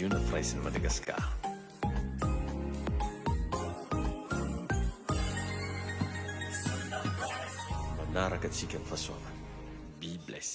Ziona Firaisan'i Madagasikara. Manaraka antsika ny fahasoavana. Be bless.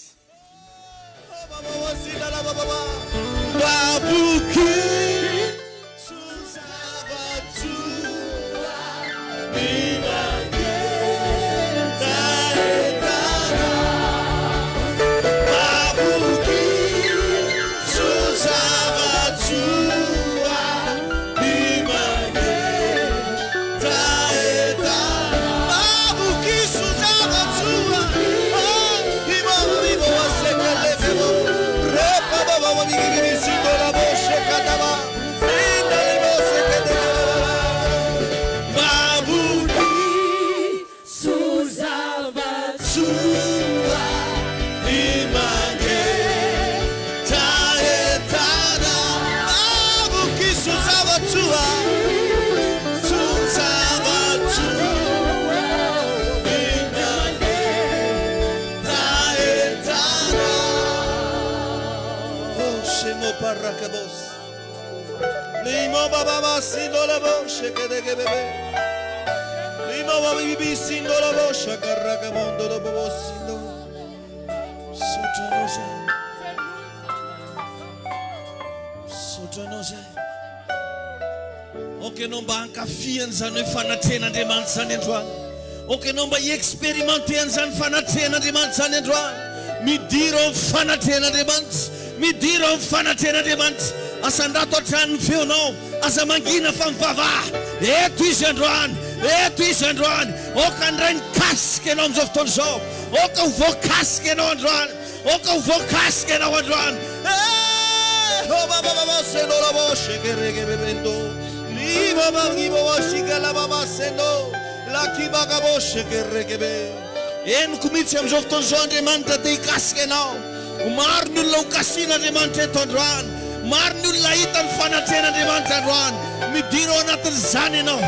Aoka ianao mba hankafy an'izany hoe fanatrehan'Andriamanitra izany androany. Aoka ianao mba hi-experimenter an'izany fanatrehan'Andriamanitra izany androany. Midira ao amin'ny fanatrehan'Andriamanitra. Midira ao amin'ny fanatrehan'Andriamanitra. Asandrato hatrany ny feonao. Aza mangina fa mivavaha. Eto Izy androany. Eto Izy androany. Aoka handray ny kasika ianao amin'izao fotoana izao. Aoka ho voakasika ianao androany. Aoka ho voakasika ianao androany. Eh, oh, ba, ba, ba, ba, sendo, la, bo, sheke, rege, be, bendo. Li, ba, ba, li, bo, ba, shika, la, ba, ba, sendo. La, ki, ba, ga, bo, sheke, rege, be. Henoko mihitsy amin'izao fotoana izao Andriamanitra te hikasika ianao. Ho maro ny olona hokasihin'Andriamanitra eto androany. Maro ny olona hahita ny fanatrehan'Andriamanitra androany. Midira ao anatin'izany ianao.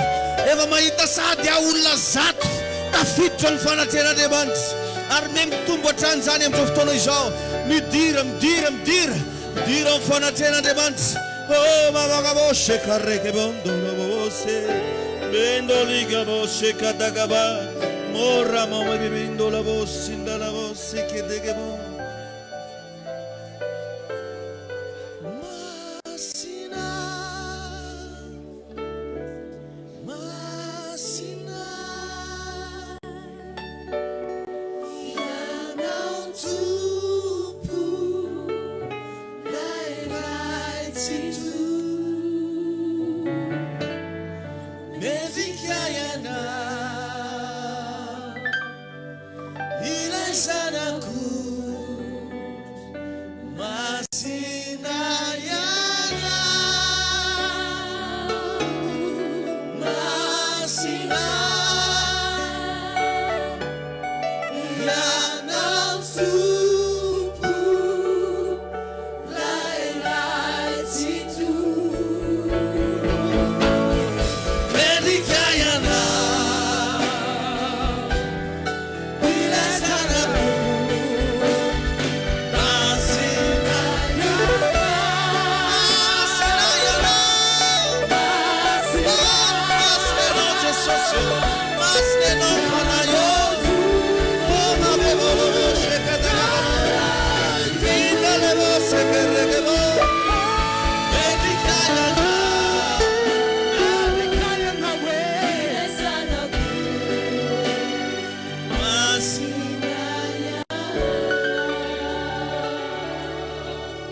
Efa mahita sahady aho olona zato tafiditra amin'ny fanatrehan'Andriamanitra. Ary miha mitombo hatrany izany amin'izao fotoana izao. Midira, midira, midira. Midira amin'ny fanatrehan'Andriamanitra. Oh, mavagabo shekareke bondorobose. Bendoliga shekadagaba. Mora mama bibindola bosindala bosekedegebo. Masina, Masina, Ianao Tompo, Ilay Ray Tsitoha. Mendrika Ianao. Ilay zanako masina ianao, masina ianao Tompo, lay Ray Tsitoha. Mendrika ianao.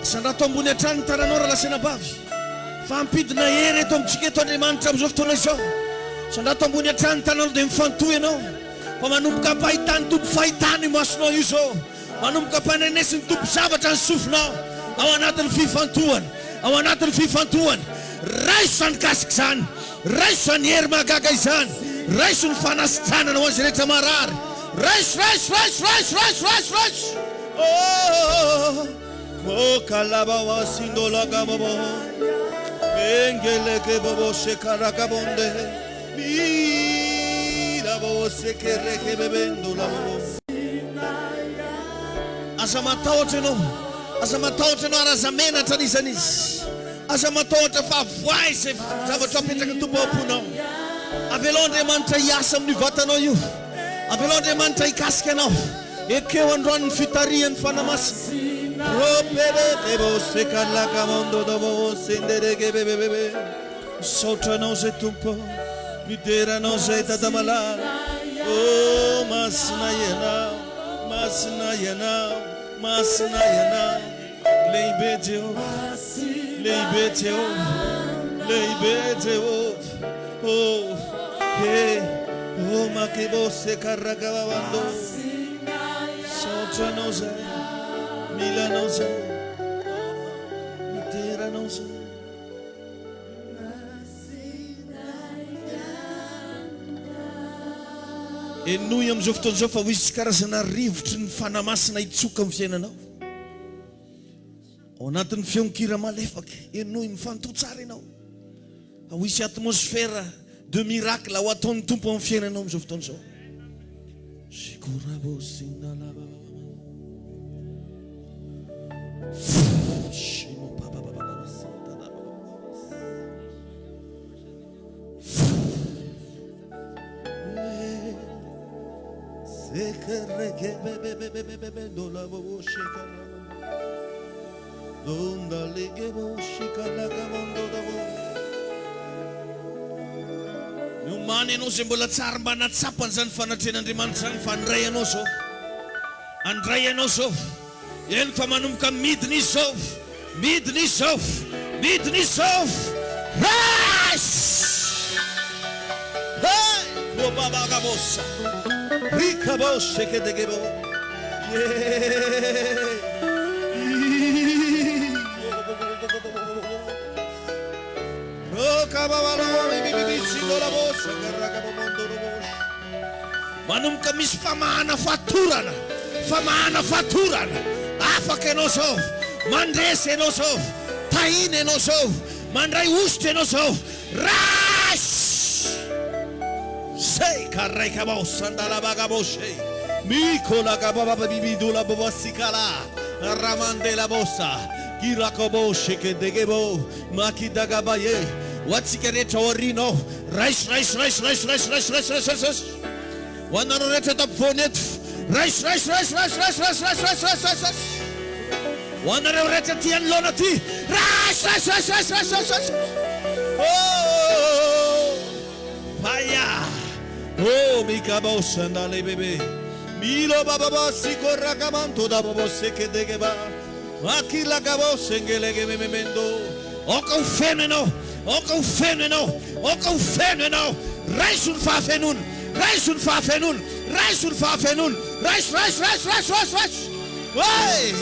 Sandrato ambony hatrany ny tananao rahalahy sy anabavy fa hampidina hery eto amintsika eto Andriamanitra amin'izao fotoana izao. Sandrato ambony hatrany ny tananao dia mifantoha ianao fa manomboka ampahitan'ny Tompo fahitana io masonao io izao. Manomboka ampandrenesin'ny Tompo zavatra ny sofinao ao anatin'ny fifantohana, ao anatin'ny fifantohana. Raiso izany kasika izany, raiso izany hery mahagaga izany, raiso ny fanasitranana ho an'izay rehetra marary. Raiso, raiso, raiso, raiso, raiso, raiso, raiso. Oh, oh, kalaba sindola gababo. Engeleke bobo shekarakabonde. Mira bobo sekereke bebendo la bobo. Aza matahotra ianao, aza matahotra ianao ary aza menatra an'iza n'iza. Aza matahotra fa avoahy izay zavatra apetraky ny Tompo ao am-ponao. Avelao Andriamanitra hiasa amin'io vatanao io. Avelao Andriamanitra hikasika anao. Ekeo androany ny fitarihan'ny Fanahy Masina. Misaotra Anao izay Tompo ô. Midera Anao izay Dada malala. Oh, masina Ianao, masina Ianao, masina Ianao. Lehibe Jehovah, lehibe Jehovah, lehibe Jehovah. Oh, he, oh, makibose karakababando. Misaotra Anao izay, mila Anao izay, midera Anao izay. Henoy amin'izao fotoana izao fa ho hisy karazana rivotry ny Fanahy Masina hitsoka amin'ny fiainanao. Ao anatin'ny feon-kira malefaka, henoy, mifantoha tsara ianao. Fa ho hisy atmosphère de miracle ho ataon'ny Tompo amin'ny fiainanao amin'izao fotoana izao. Miomàna ianao izay mbola tsy ary mba nahatsapa an'izany fanatrehan'Andriamanitra izany fa handray anao izao. Handray anao izao. Eny fa manomboka midina izy izao. Midina izy izao. Midina izy izao. Rais! Hey! Kobabagabosa. Rikaboshekedegebo. Yeah! Manomboka misy famahana fatorana, famahana fatorana. Afaka ianao izao, mandresy ianao izao, tahiana ianao izao, mandray hosotra ianao izao. Rais! Sei karaikabao sandalabagabao sei. Mikolagabababibidulabobasikala ramandelabosa kirakabo shekedegebo makidagabaye. Ho antsika rehetra ao aoriana ao, raiso, raiso, raiso, raiso, raiso, raiso, raiso, raiso, raiso, raiso. Ho anareo rehetra eto ampovoany eto, raiso, raiso, raiso, raiso, raiso, raiso, raiso, raiso, raiso, raiso, raiso. Ho anareo rehetra aty anoloana aty, raiso, raiso, raiso, raiso, raiso, raiso, raiso. Oh, fire. Oh, mikabao sandale bebe. Milo bababa sikorakamando da bobo sekedegeba. Makilakabo sengelege mememendo. Aoka ho feno ianao, aoka ho feno ianao, aoka ho feno ianao. Raiso ny fahafenoana, raiso ny fahafenoana, raiso ny fahafenoana, raiso, raiso, raiso, raiso, raiso, raiso. Hey!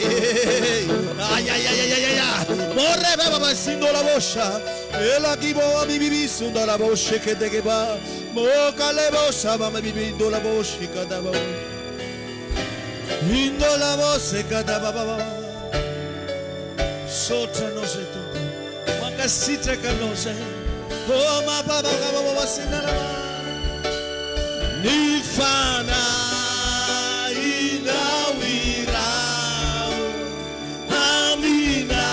Ay, ay, ay, ay, ay, ay, ay. Morre baba sindo la bosha. Ela kibo bibi sunda la boshe que te ba. Moka le bosha mama bibi do la boshe kada ba. Indo la boshe kada ba ba. Misaotra anao zay Tompo. Mankasitraka anao zay. Oh ma ba ba ba ba ba sinda la ba. Ny fanahinao iraho hamina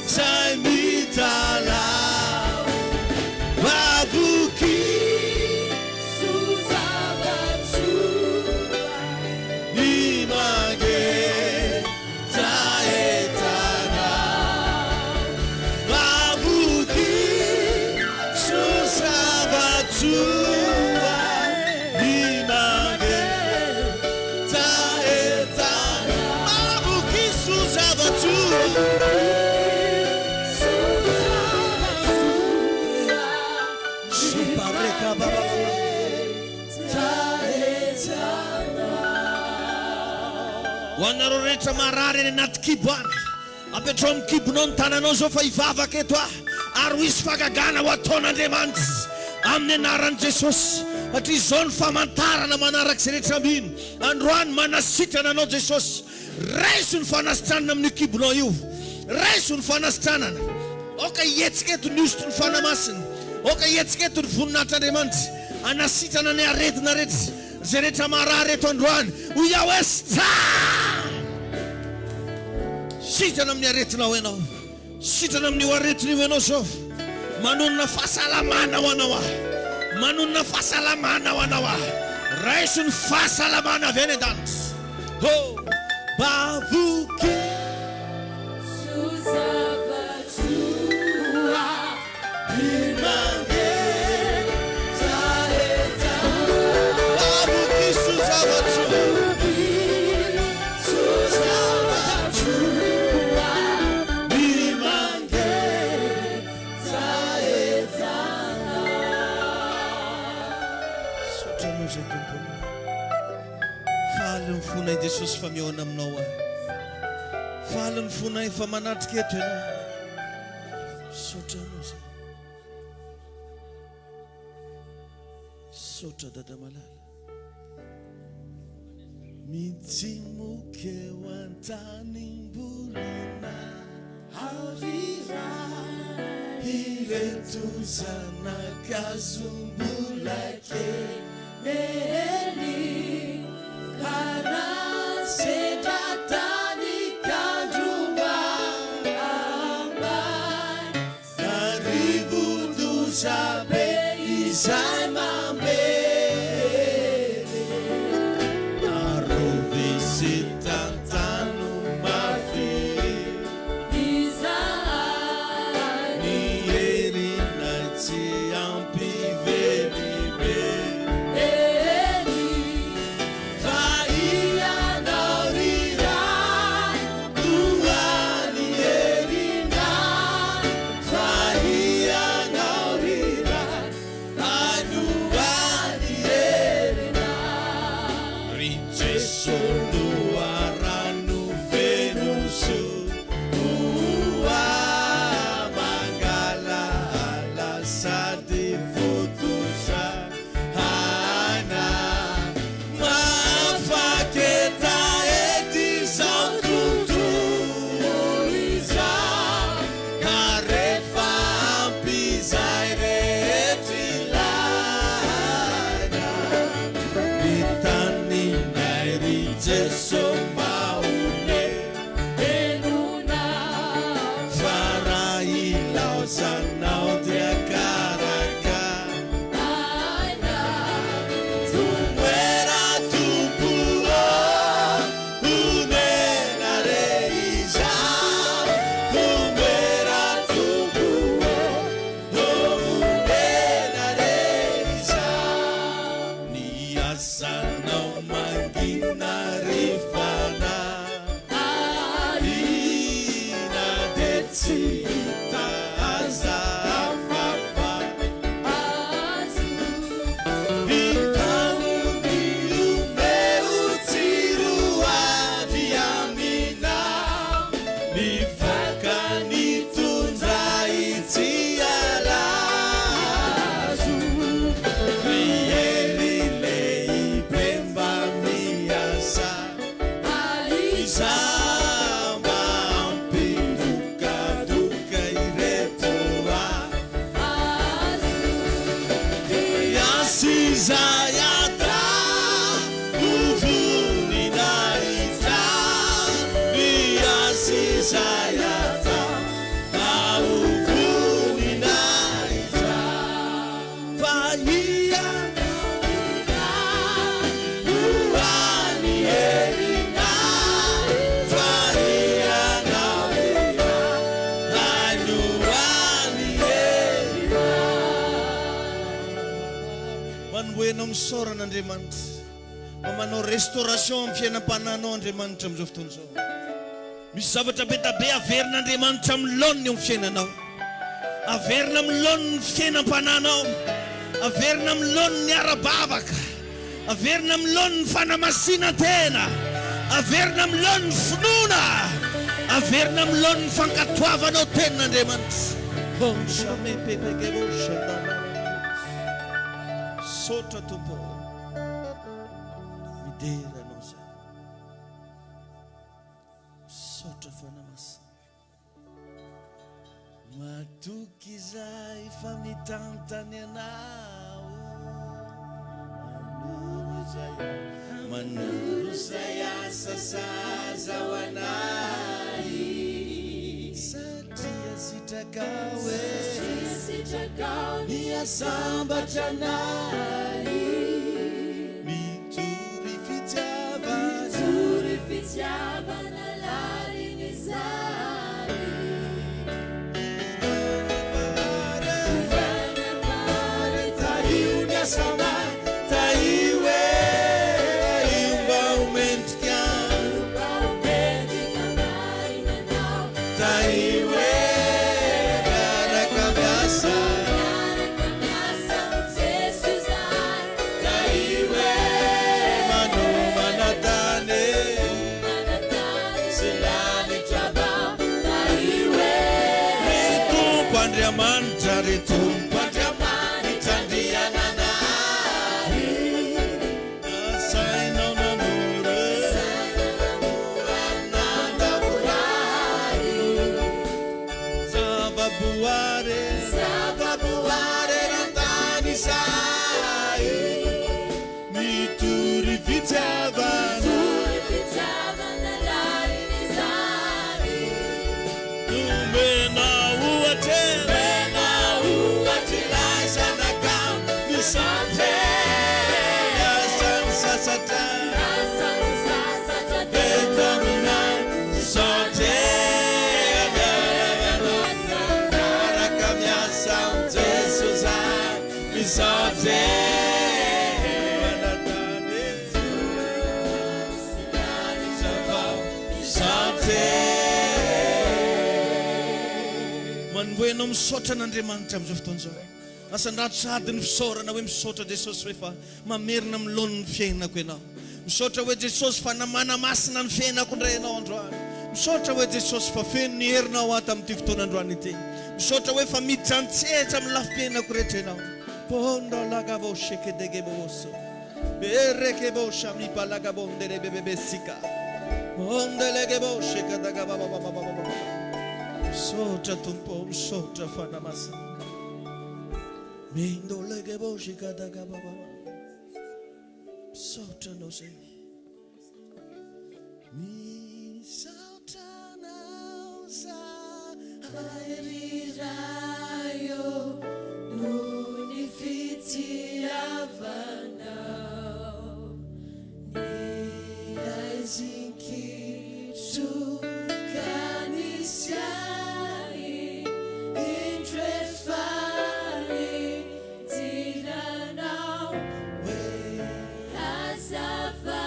izay mitalaho Matoky ny mangetaheta Mavoky soa zava-tsoa ny mangetaheta Mavoky soa zava-tsoa Ho anareo rehetra marary any anaty kibo any, apetraho amin'ny kibonao ny tananao izao fa hivavaka eto aho ary ho hisy fahagagana ho ataon'Andriamanitra amin'ny anaran'i Jesosy satria izao ny famantarana manaraka izay rehetra mino. Androany manasitrana anao Jesosy. Raiso ny fanasitranana amin'io kibonao io. Raiso ny fanasitranana. Aoka hihetsika eto ny hosotry ny Fanahy Masina. Aoka hihetsika eto ny voninahitr'Andriamanitra. Hanasitrana ny aretina rehetra. Izay rehetra marary eto androany. Hoy aho hoe, Sitrana! Sitrana amin'ny aretinao ianao. Sitrana amin'io aretina io ianao zao. Manonona fahasalamana ho anao aho. Manonona fahasalamana ho anao aho. Raiso ny fahasalamana avy any an-danitra. Ho bavoky. Bavoky soa zava-tsoa. Misaotra Anao izay Tompo ô. Faly ny fonay Jesosy fa mihaona aminao aho. Faly ny fonay fa manatrika eto Ianao. Misaotra Anao izay. Misaotra Dada malala. Mitsimoka eo an-tanimbolina ireto zanakazo mbola kely. Narivo-doza be izay mamely. Arovy sy tantano mafy. Ny herinay tsy ampy velively. Fa ianao ry Ray toa ny herinay. Fa ianao ry Ray toa ny herinay. Ry Jeso loharano feno soa mangalahala sady fototra aina mahafaketa ety izao tontolo izao ka rehefa ampy izay rehetra ilaina ny taninay ry Jeso mahonena fa raha ilaozanao dia karakara Tomoera Tompo ô, onena re izaho. Tomoera Tompo ô, onena re izaho. Ny asanao mangina ry Fanahy, dia tsy hita aza afafa. Hitanony omeo tsiro avy aminao, ny vaka nitondra itsy halazo. Ry hery lehibe mba miasa, izaho mba hampidokadoka ireto ahy. Izay atao ho voninahitra, ny azy izay atao ho voninahitra. Fa ianao no hany herinay, fa ianao no hany herinay. Manomboha misaorana Andriamanitra fa manao restauration amin'ny fiainam-panahinao Andriamanitra amin'izao fotoana izao. Misy zavatra be da be averin'Andriamanitra amin'ny laoniny eo amin'ny fiainanao. Averina amin'ny laoniny ny fiainam-panahinao. Averina amin'ny laoniny ny ara-bavaka. Averina amin'ny laoniny ny fanamasinan-tena. Averina amin'ny laoniny ny finoana. Averina amin'ny laoniny ny fankatoavanao tenin'Andriamanitra. Misaotra Tompo ô. Midera Anao zahay. Misaotra Fanahy Masina. Matoky izahay fa mitantana Ianao. Manoro izay asa sahaza ho anay. Satria. sitrakao e. Satria sitrakao ny hahasambatra anay. Mitory fitiavana. Mitory fitiavana lalina izany. Tahio ny asanay, tahio e, tahio mba ho mendrika. Tahio e, miaraka miasa. Tahio e, manomana tany sy lanitra vao. Tahio e, ry Tompo Andriamanitra, ry Tompo Andriamanitra Andriananahary. Nasainao nanoro, nandavorary zavaboary, zavaboary eran-tany izahay. Mitory fitiavana. Nomena ohatra, nomena ohatra ilay Zanakao. Misaotra asan'ny sasatra eto aminay. Misaotra miaraka miasa amin'i Jesoa zahay. Misaotra manatany misaotra. Manomboha ianao misaotra an'Andriamanitra amin'izao fotoana izao. Asandrato sahady ny fisaorana hoe misaotra Jesosy hoe fa mamerina amin'ny laoniny ny fiainako ianao. Misaotra hoe Jesosy fa manamasina ny fiainako indray ianao androany. Misaotra hoe Jesosy fa feno ny herinao aho tamin'ity fotoana androany ity. Misaotra hoe fa miditra an-tsehatra amin'ny lafim-piainako rehetra ianao. Pondra lagabo shekedegeboso. Berekebo shamipa lagabonderebebebesika. Mondelegebo shekadagababababababa. Misaotra Tompo, misaotra Fanahy Masina. Mindolegebo shikadagabababa. Misaotra anao zay. Misaotra anao zahay ry Ray ô, noho ny fitiavanao. Ny aizin-kitro ka nisy ahy, indro efa nidiranao. Hazavana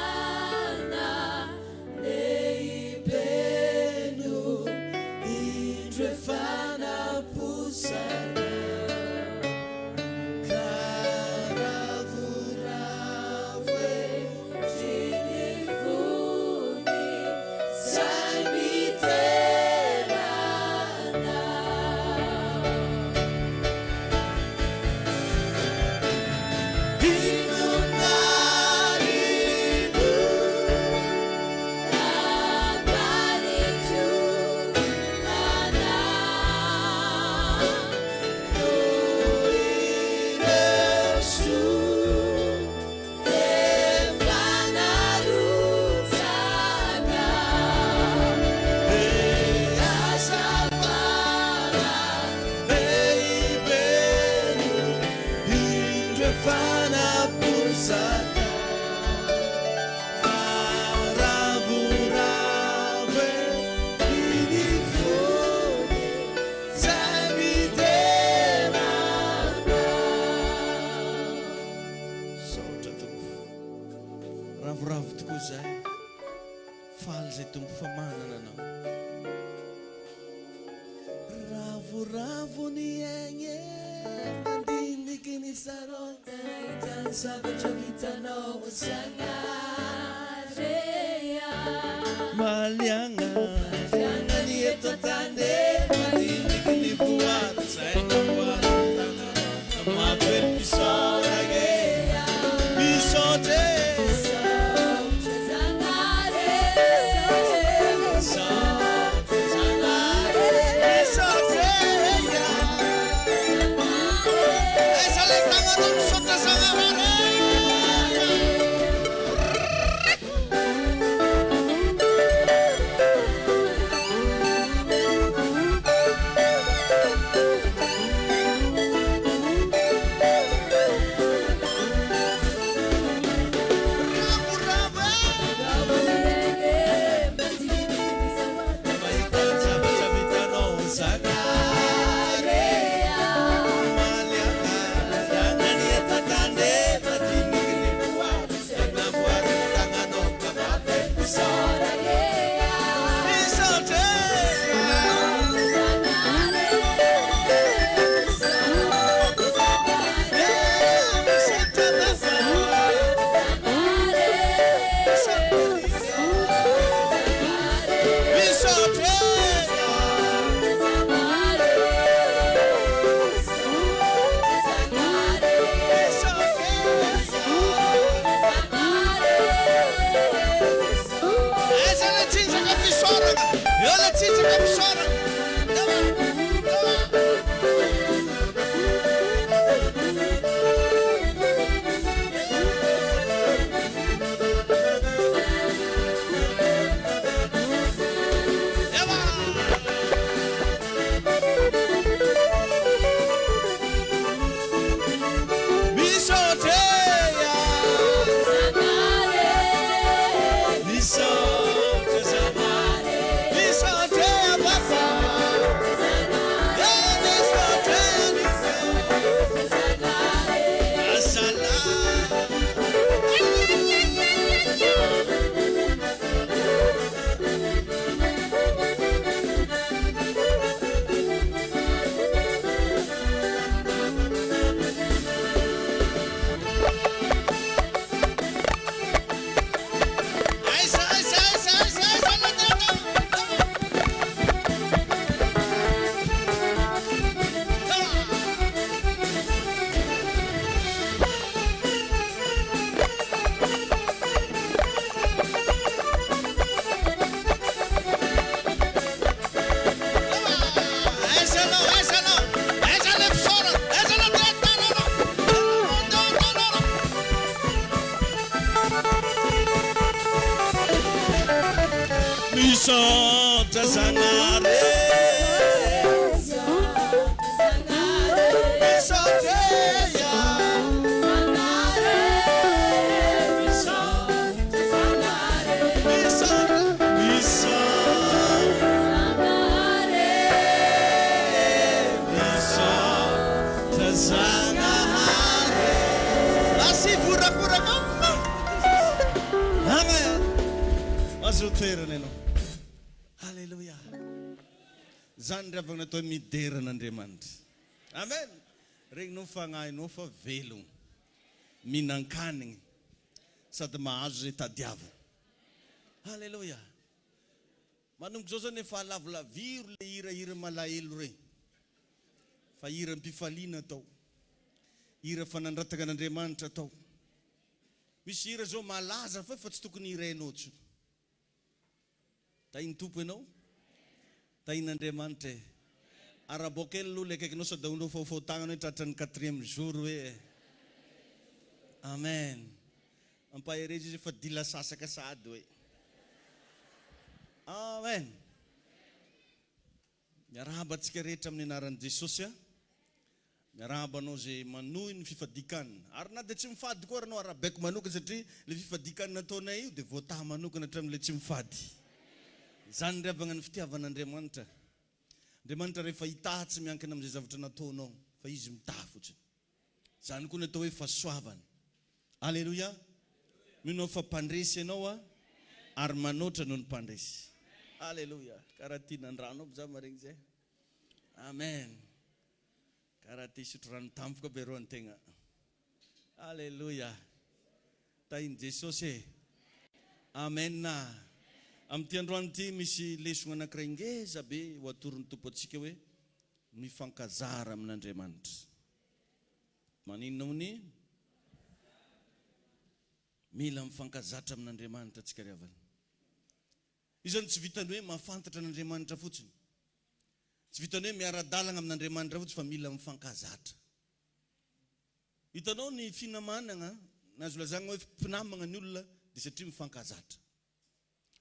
lehibe no indro efa naposakanao. Ka ravoravo ery ny fony izay midera Anao. Inona no Havaliko Anao ireo soa efa narotsakao. Hazavana lehibe no indro efa naposaka. Ravoravo ery ny fony izay midera Anao. Misaotra Tompo. Ravoravo tokoa zahay. Faly zay Tompo fa manana anao. Ravoravo ny aigny mandiniky ny Nahita ny zavatra vitanao Zagnahary. Maliagna ny eto an-tany mandiniky ny voary zay namboary mahavelom-pisaorana misaotra. Zagnahary. Misaotra Zagnahary, misaotra. Aiza le tagnanao misaotra Zagnahary? Zagnahary. Asivo horakoraka Amen. Azo toerana ianao. Alléluia. Zany ry havagna atao hoe midera an'Andriamanitra. Amen. Regninao fagnahinao fa velogno. Mihinan-kanigny sady mahazo izay tadiaviny. Alléluia. Manomboka izao zany efa alavilaviro le hirahira malahelo regny fa hiram-pifaliana atao, hira fanandratagna an'Andriamanitra atao. Misy hira zao malaza fa fa tsy tokony hirainao intsony. Tahin'ny Tompo ianao. Tahin'Andriamanitra e. Arabao kely aloha le akaikinao sao dia ondreo faofao tagnana hoe tratran'ny quatrième jour hoe e. Amen. Ampaherezo izy fa dila sasaka sahady hoe. Amen. Miarahaba antsika rehetra amin'ny anaran'i Jesosy a. Miarahaba anao izay manohy ny fifadian-kanina. Ary na dia tsy mifady koa ary anao arahabaiko manokana satria ilay fifadian-kanina ataonay io dia voataha manokana hatramin'ilay tsy mifady. Izany ry havagna ny fitiavan'Andriamanitra. Andriamanitra rehefa hitaha tsy miankina amin'izay zavatra nataonao fa Izy mitaha fotsiny. Izany koa ny atao hoe fahasoavana. Aleloia! Mino aho fa mpandresy ianao a, ary manoatra noho ny mpandresy. Aleloia! Karaha tia nandrano aby za maregny zay. Amen! Karaha te hisotro rano tampoka be rô antegna. Aleloia! Tahin'i Jesosy e! Amen! Amin'ity androany ity misy lesogna anankiray ngeza be ho atoron'ny Tompo antsika hoe mifankazara amin'Andriamanitra. Maninona hono? Mila mifankazatra amin'Andriamanitra tsika ry havana. Io zany tsy vitan'ny hoe mahafantatra an'Andriamanitra fotsiny. Tsy vitan'ny hoe miara-dalana amin'Andriamanitra fotsiny fa mila mifankazatra. Hitanao ny finamanana, na azo lazaina hoe mpinamana ny olona dia satria mifankazatra.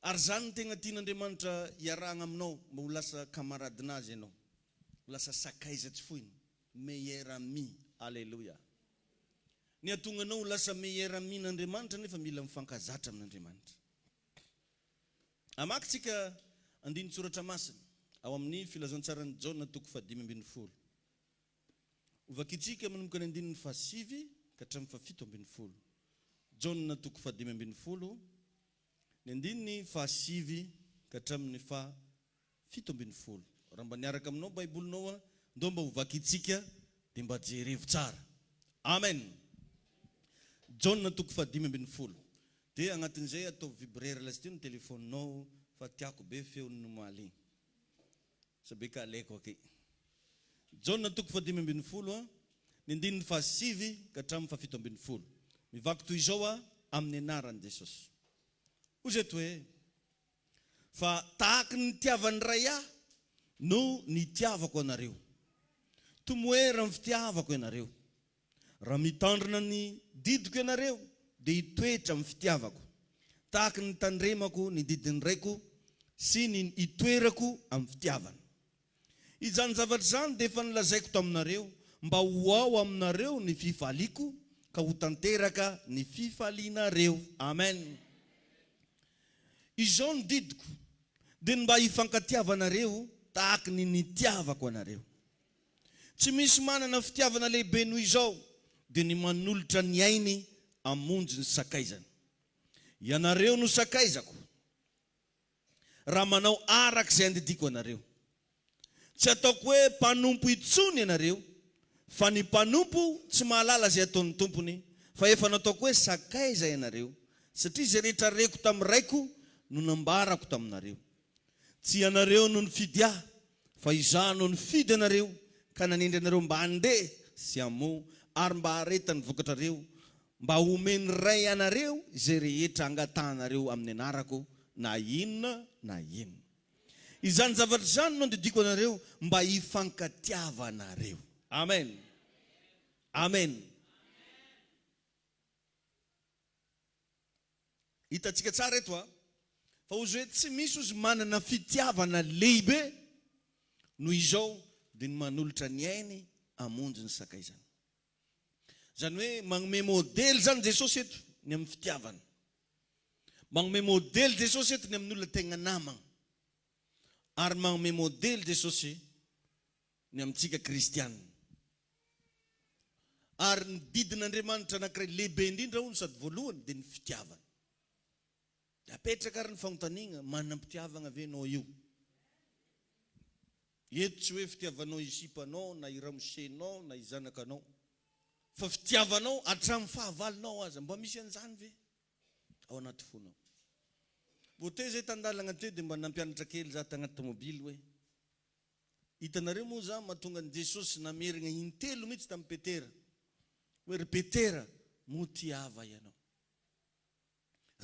Ary izany no tegna tian'Andriamanitra hiarahagna aminao mba ho lasa camaradinazy ianao, ho lasa sakaiza tsy foiny, meilleur ami, Aleloia. Ny hahatonga anao ho lasa meilleur ami-n'Andriamanitra anefa mila mifankazatra amin'Andriamanitra. Hamaky tsika andinin-tsoratra masina ao amin'ny Filazantsaran'i Jaona toko fahadimy ambin'ny folo. Hovakintsika manomboka ny andininy fahasivy ka hatramin'ny fahafito ambin'ny folo. Jaona toko fahadimy ambin'ny folo, ny andininy fahasivy ka hatramin'ny fahafito ambin'ny folo. Raha mba niaraka aminao Baibolinao aho, ndao mba hovakintsika dia mba jerevo tsara. Amen! Jaona toko fahadimy ambin'ny folo. Dia agnatin'izay ataovy vibreur lasiteo ny telefaoninao fa tiako be feon'ny omaly igny. Sa be ka aleko aky. Jaona toko fahadimy ambin'ny folo a, ny andininy fahasivy ka hatramin'ny fahafito ambin'ny folo. Mivaky toy izao a, amin'ny anaran'i Jesosy. Hoy izy eto hoe, Fa tahaky ny nitiavan'ny Ray ahy no nitiavako anareo. Tomoera amin'ny fitiavako ianareo. Raha mitandrina ny didiko ianareo, dia hitoetra amin'ny fitiavako, tahaka ny nitandremako ny didin'ny Raiko sy ny hitoerako amin'ny fitiavany. Izany zavatra izany dia efa nolazaiko taminareo, mba ho ao aminareo ny fifaliako, ka ho tanteraka ny fifalianareo. Amen. Izao no didiko, dia ny mba hifankatiavanareo tahaka ny nitiavako anareo. Tsy misy manana fitiavana lehibe noho izao, dia ny manolotra ny ainy hamonjy ny sakaizany. Ianareo no sakaizako, raha manao araka izay andidiako anareo. Tsy ataoko hoe mpanompo intsony ianareo, fa ny mpanompo tsy mahalala izay ataon'ny tompony, fa efa nataoko hoe sakaiza ianareo, satria izay rehetra reko tamin'ny Raiko no nambarako taminareo. Tsy ianareo no nifidy ahy, fa izaho no nifidy anareo ka nanendry anareo mba handeha sy hamoa ary mba haharetan'ny vokatrareo, mba homen'ny Ray anareo izay rehetra angatahanareo amin'ny anarako, na inona na inona. Izany zavatra izany no andidiako anareo mba hifankatiavanareo. Amen. Amen. Hitantsika tsara eto a, fa ozy hoe tsy misy ozy manana fitiavana lehibe noho izao dia ny manolotra ny ainy hamonjy ny sakaizany. Izany hoe magnome modely izany Jesosy eto ny amin'ny fitiavana. Magnome modely Jesosy eto ny amin'ny olona tegna namagna. Ary magnome modely Jesosy ny amintsika kristiana. Ary ny didin'Andriamanitra anankiray lehibe indrindra hono sady voalohany dia ny fitiavana. Dia apetraka ary ny fanontaniana, manam-pitiavagna ve ianao io? Eto tsy hoe fitiavanao i sipanao na i ramosenao na i zanakanao, fa fitiavanao hatramin'ny fahavalonao aza. Mba misy an'izany ve ao anaty fonao? Vao teo izay tan-dalagna teo dia mba nampianatra kely za tagnaty tomobily hoe, Hitanareo moa izany mahatonga an'i Jesosy namerigna intelo mihitsy tamin'i Petera hoe, Ry Petera, moa tiava ianao?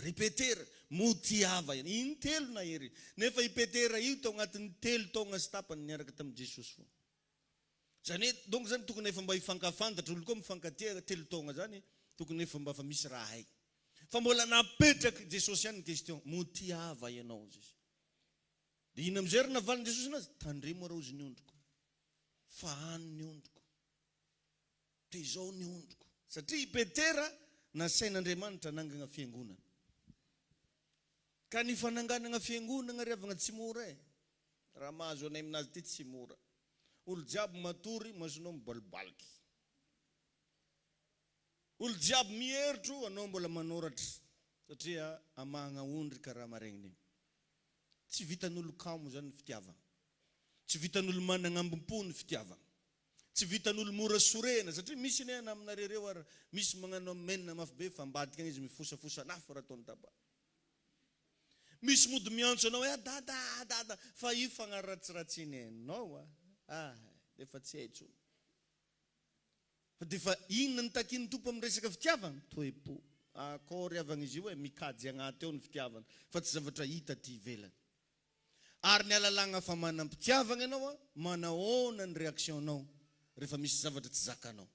Ry Petera, moa tiava ianao? Intelo nahery. Nefa i Petera io tao agnatin'ny telo taogna sy tapany niaraka tamin'i Jesosy foana. Zany hoe, donc zany tokony efa mba hifankafantatra, olo koa mifankatia telo taogna zany, tokony efa mba fa misy raha hay. Fa mbola napetrak'i Jesosy ihany ny question, moa tiava ianao Jesosy? Dia inona amin'izay ary navalin'i Jesosy anazy? Tandremo araozy ny ondriko, fahano ny ondriko, tezao ny ondriko. Satria i Petera nasain'Andriamanitra hanangana fiangonana. Ka ny fananganana fiangonana ry havagna tsy mora e. Raha mahazo anay aminazy ity tsy mora. Olo jiaby matory, masonao mibalibaliky. Olo jiaby mieritro, anao mbola manoratra. Satria amahagna ondry karaha maregniny io. Tsy vitan'olo kamo zany ny fitiavagna. Tsy vitan'olo managna ambom-po ny fitiavagna. Tsy vitan'olo mora sorena satria misy anie ana aminareo reo ary misy magnano amen mafy be fa ambadika agny izy mifosafosa an'afo raha ataony daba. Misy mody miantso anao hoe ah dada ah dada fa io fagnaratsiratsiny anao ah ah defa tsy hay tsony. Fa defa inona no takian'ny Tompo amin'ny resaka fitiavana? Toe-po. Akory havagna izy io e, mikajy agnaty ao ny fitiavana fa tsy zavatra hita aty ivelany. Ary ny alalagna fa manam-pitiavagna ianao a, manahoana ny réaction-nao rehefa misy zavatra tsy zakanao?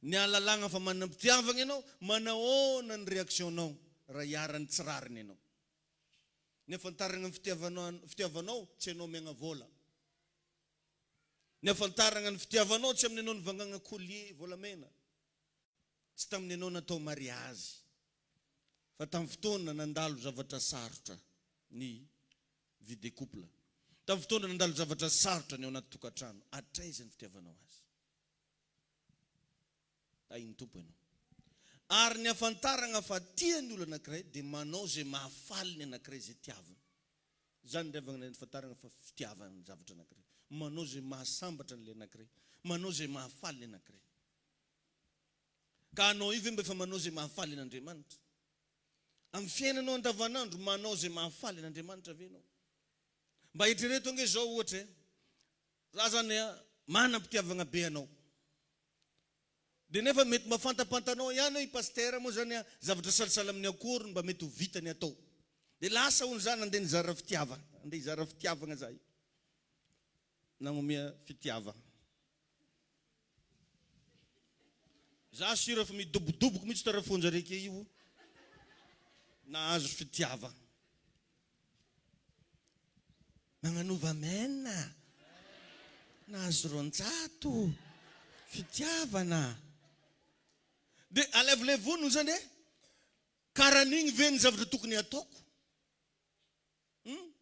Ny alalagna fa manam-pitiavagna ianao, manahoana ny réaction-nao raha iharan'ny tsy rariny ianao? Ny afantaragna ny fitiavanao fitiavanao tsy ianao miagna vôla. Ny afantaragna ny fitiavanao tsy amin'ny ianao nivangagna collier volamena. Tsy tamin'ny ianao natao mariazy, fa tamin'ny fotoana nandalo zavatra sarotra ny vie de couple. Tamin'ny fotoana nandalo zavatra sarotra ny ao anaty tokantrano. Hatraiza ny fitiavanao azy? Tahin'ny Tompo ianao. Ary ny ahafantaragna fa tia ny olo anankiray dia manao izay mahafaly ny anankiray izay tiaviny. Izany indray vao ahafantaragna fa fitiavana ny zavatra anankiray. Manao izay mahasambatra an'ilay anankiray. Manao izay mahafaly ny anankiray. Ka anao io ve mba efa manao izay mahafaly an'Andriamanitra? Amin'ny fiainanao andavanandro, manao izay mahafaly an'Andriamanitra ve ianao? Mba eritrereto ange izao ohatra e, za zany manam-pitiavagna be anao. Dia nefa mety mba fantapantanao ihany hoe i Pasitera moa zany zavatra salasala amin'ny akory no mba mety ho vitany atao. Dia lasa hono za nandeha nizara fitiavana, andeha hizara fitiavagna za io. Nagnomea fitiavagna. Za sur fa midobodoboky mihitsy tarafonja reke io nahazo fitiavagna. Magnanova amen a! Nahazo 200 fitiavana. Dia alaivolevoniny zany e! Karaha an'igny ve ny zavatra tokony hataoko? Hum?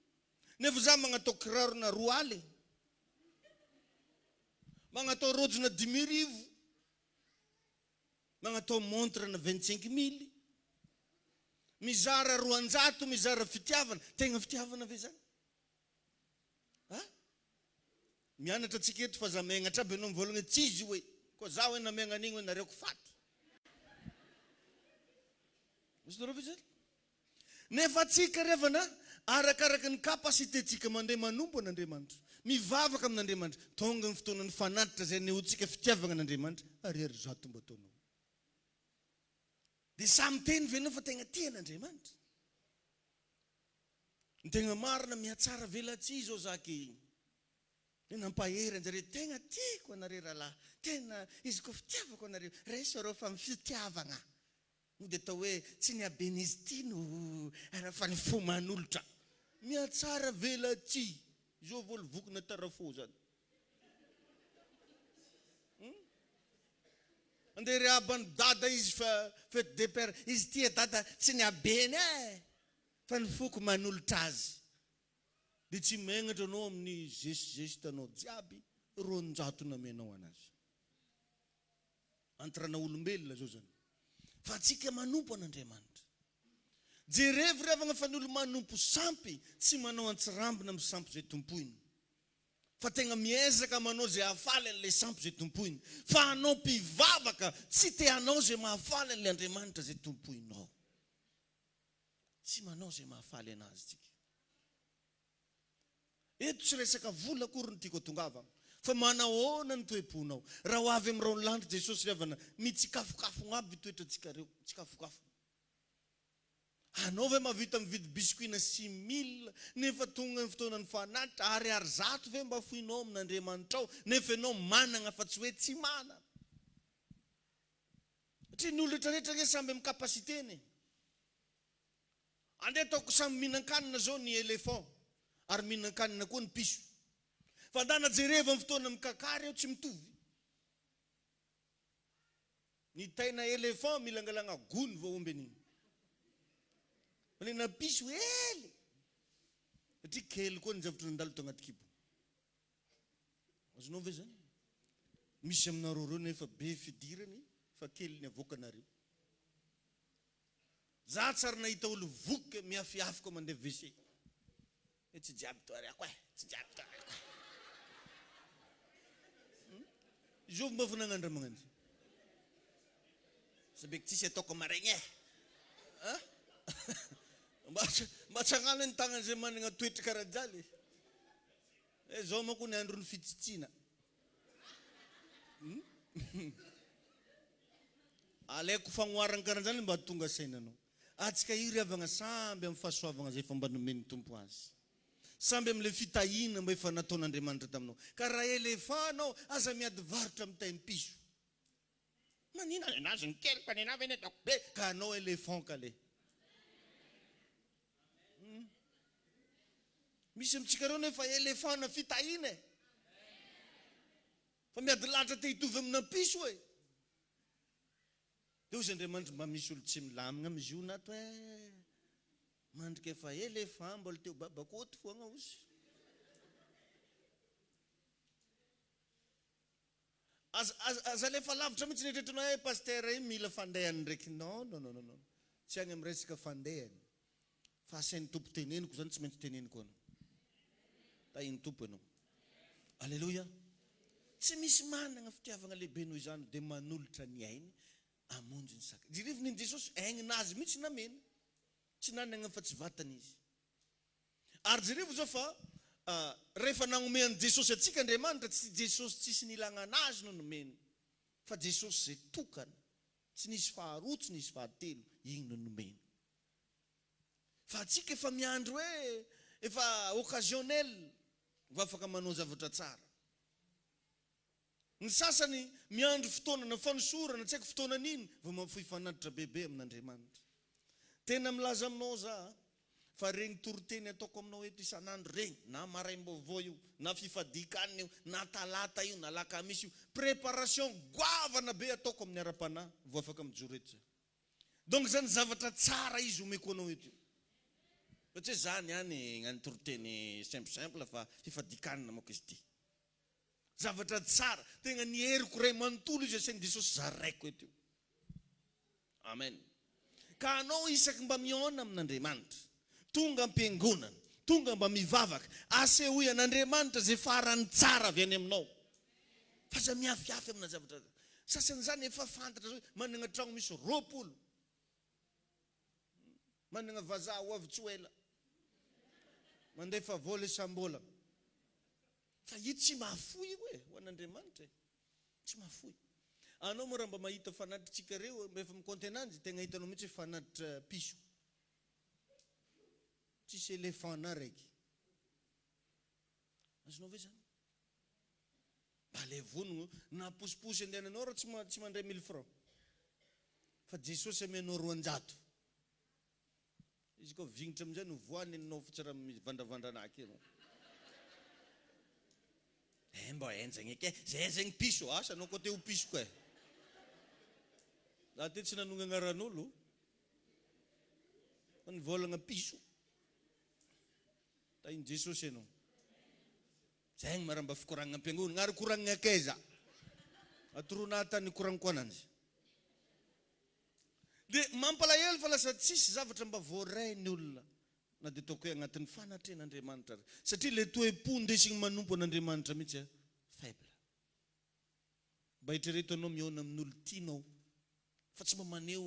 Nefa za magnatao kirarona 20. Magnatao rojona 5000. Magnatao montre na 25 mille. Mizara 200, mizara fitiavana. Tegna fitiavana ve zany? Ha? Mianatra antsika eto fa za megnatra aby ianao mivolagna hoe tsy izy hoe. Koa za hoe namegna an'igny hoe nareo ko faty. Azonareo ve zany? Nefa antsika ry havana, arakaraka ny capacité-ntsika mandeha manompo an'Andriamanitra, mivavaka amin'Andriamanitra, tonga ny fotoanan'ny fanatitra izay anehoantsika fitiavagna an'Andriamanitra, 1000 mba ataonao. Dia sahy miteny ve ianao fa tegna tia an'Andriamanitra? Ny tegna marina, mihatsara velatsihy izao za ankehitriny. Dia nampahery anjareo, tegna tiako anareo rahalahy, tena izy koa fitiavako anareo, raiso areo fa ny fitiavagna. Mody atao hoe tsy ny haben'izy ity no raha fa ny fo manolotra. Mihatsara velatsihy. Izao vao lovokina tarafo zany. Hum? Andeha rehaba an'i dada izy fa fête des pères. Izy ity dada tsy ny habeny eh! Fa ny foko manolotra azy. Dia tsy megnatra anao amin'ny geste geste anao jiaby 200 namenao anazy. Entre ana olombelona zao zany. Fa antsika manompo an'Andriamanitra. Jerevo ry havagna fa ny olo manompo sampy tsy manao antsirambina amin'ny sampy izay tompoiny. Fa tegna miezaka manao izay hahafaly an'ilay sampy izay tompoiny. Fa anao mpivavaka tsy te hanao izay mahafaly an'ilay Andriamanitra izay tompoinao. Tsy manao izay mahafaly anazy tsika. Eto tsy resaka vola akory no tiako atongavana fa manahoana ny toe-ponao raha ho avy amin'ny rahon'ny lanitra Jesosy ry havana mitsikafokafogna aby toetrantsika reo mitsikafokafogna anao ve mahavita mividy biscuit na 6000 nefa tonga ny fotoanan'ny fanatitra ariary zato ve mba foinao amin'Andriamanitrao nefa ianao managna fa tsy hoe tsy manana satria ny olo retraretra ange samby amin'ny capacité-ny e. Andeha ataoko samy mihinan-kanina zao ny éléphant ary mihinan-kanina koa ny piso. Fa ndana jereva ny fotoana mikakà reo tsy mitovy. Ny taina éléphant milangalagna gony vao omby an'igny. Fa ny ana piso hely. Satria kely koa ny zavatra nandalo tao agnaty kibo. Azonao ve zany? Misy aminareo reo nefa be fidirany fa kely ny avoakanareo. Za tsy ary nahita olo voky miafiafy koa mandeha WC. Hoe tsy jiaby toerako e, tsy jiaby toerako e. Zovy mba efa nagnandramagna an'izay? Sabeky tsisy ataoko maregny e. An? Mba mba tsangano ny tagnan'izay managna toetra karaha jaly e. Eh zao manko ny andron'ny fitsitsiana. Alaiko fagnoharagna karanzany mba tonga saina anao. Atsika io ry havagna samby amin'ny fahasoavagna zay efa mba nomen'ny Tompo azy. Samby amle fitahiana mba efa nataon'Andriamanitra taminao. Ka raha elephant anao aza miady varotra amin'ny taim-piso. Manina nenazy ny kely fa nenahy ve ny ataoko be ka anao elephant kale. Misy amintsika reo nefa elephant na fitahiana e. Fa miady lahatra te hitovy amina piso e. Dia hozy Andriamanitra mba misy olo tsy milamigna amizio ato e. Mandrika efa ela efa mbola teo babakoto foagna hozy. Aza aza aza alefa lavitra mihitsy ny eritreritrinao hoe pasteur io mila fandehany ndraiky non non non non tsy agny amin'ny resaka fandehany fa asain'ny Tompo teneniko zany tsy maintsy teneniko anao tahin'ny Tompo ianao Aleloia tsy misy managna fitiavagna lehibe noho izany dia manolotra ny ainy hamonjy ny sakay jereo niny Jesosy aigninazy mihitsy namena tsy nanagna fa tsy vatana izy Ary jerevo izao fa rehefa nagnome an'i Jesosy antsika Andriamanitra, tsy Jesosy tsisy nilagna anazy no nomeny, fa Jesosy izay tokana, tsy nisy faharoa, tsy nisy fahatelo, igny no nomeny. Fa antsika efa miandry hoe efa occasionnel vao afaka manao zavatra tsara. Ny sasany miandry fotoana na fanosorana, tsy haiko fotoana n'ino, vao mahafoy fanatitra bebe amin'Andriamanitra. Tena milaza aminao za fa regny toriteny ataoko aminao eto isan'andro regny, na maraim-baovao io, na fifadian-kanina io, na talata io, na alakamisy io, préparation goavana be ataoko amin'ny ara-panahy vao afaka mijoro eto za. Donc zany zavatra tsara izy omeko anao eto io. Fa tsy hoe za niany hagnano toriteny simple simple fa fifadian-kanina manko izy ity. Zavatra tsara, tegna ny heriko ray manontolo izy asain'i Jesosy zaraiko eto io. Amen. Ka anao isaky mba mihaona amin'Andriamanitra, tonga am-piangonana, tonga mba mivavaka, asehoy an'Andriamanitra izay farany tsara avy any aminao. Fa aza miafiafy amina zavatra sasany izany efa fantatra zao hoe managna tragno misy 20. Managna vazaha ho avy tsy ho ela. Mandefa vola isam-bolana. Fa io tsy mahafoy io e, ho an'Andriamanitra e. Tsy mahafoy. Anao moa raha mba mahita fanatitr'tsika reo, mba efa mi-compte ananjy, tegna hitanao mihitsy hoe fanatitra piso. Tsisy éléphant na raiky. Azonao ve zany? Mba le vonogno, na posiposy andehananao raha tsy tsy mandray mille francs. Fa Jesosy amenao 200. Izy koa vignitra amin'izay no voany ny nofo tsy raha mivandravandra anah aky ianao. Eh mba henjagna eky eh, zay zegny piso, asa anao koa te ho piso koa eh. Za ty tsy nanogna agnaran'olo fa nivôlagna piso. Tahin'i Jesosy ianao. Zegny ma raha mba fikoragnana am-piangonagna ary koragnina akaiza? Atoroana tany korankoananjy. Dia mampalahelo fa lasa tsisy zavatra mba voaray ny olona na dia ataoko hoe agnatin'ny fanatrehan'Andriamanitra ary. Satria ilay toe-po ndesigny manompo an'Andriamanitra mihitsy a, faible. Mba eritrereto anao mihaona amin'olo tianao fa tsy mba maneho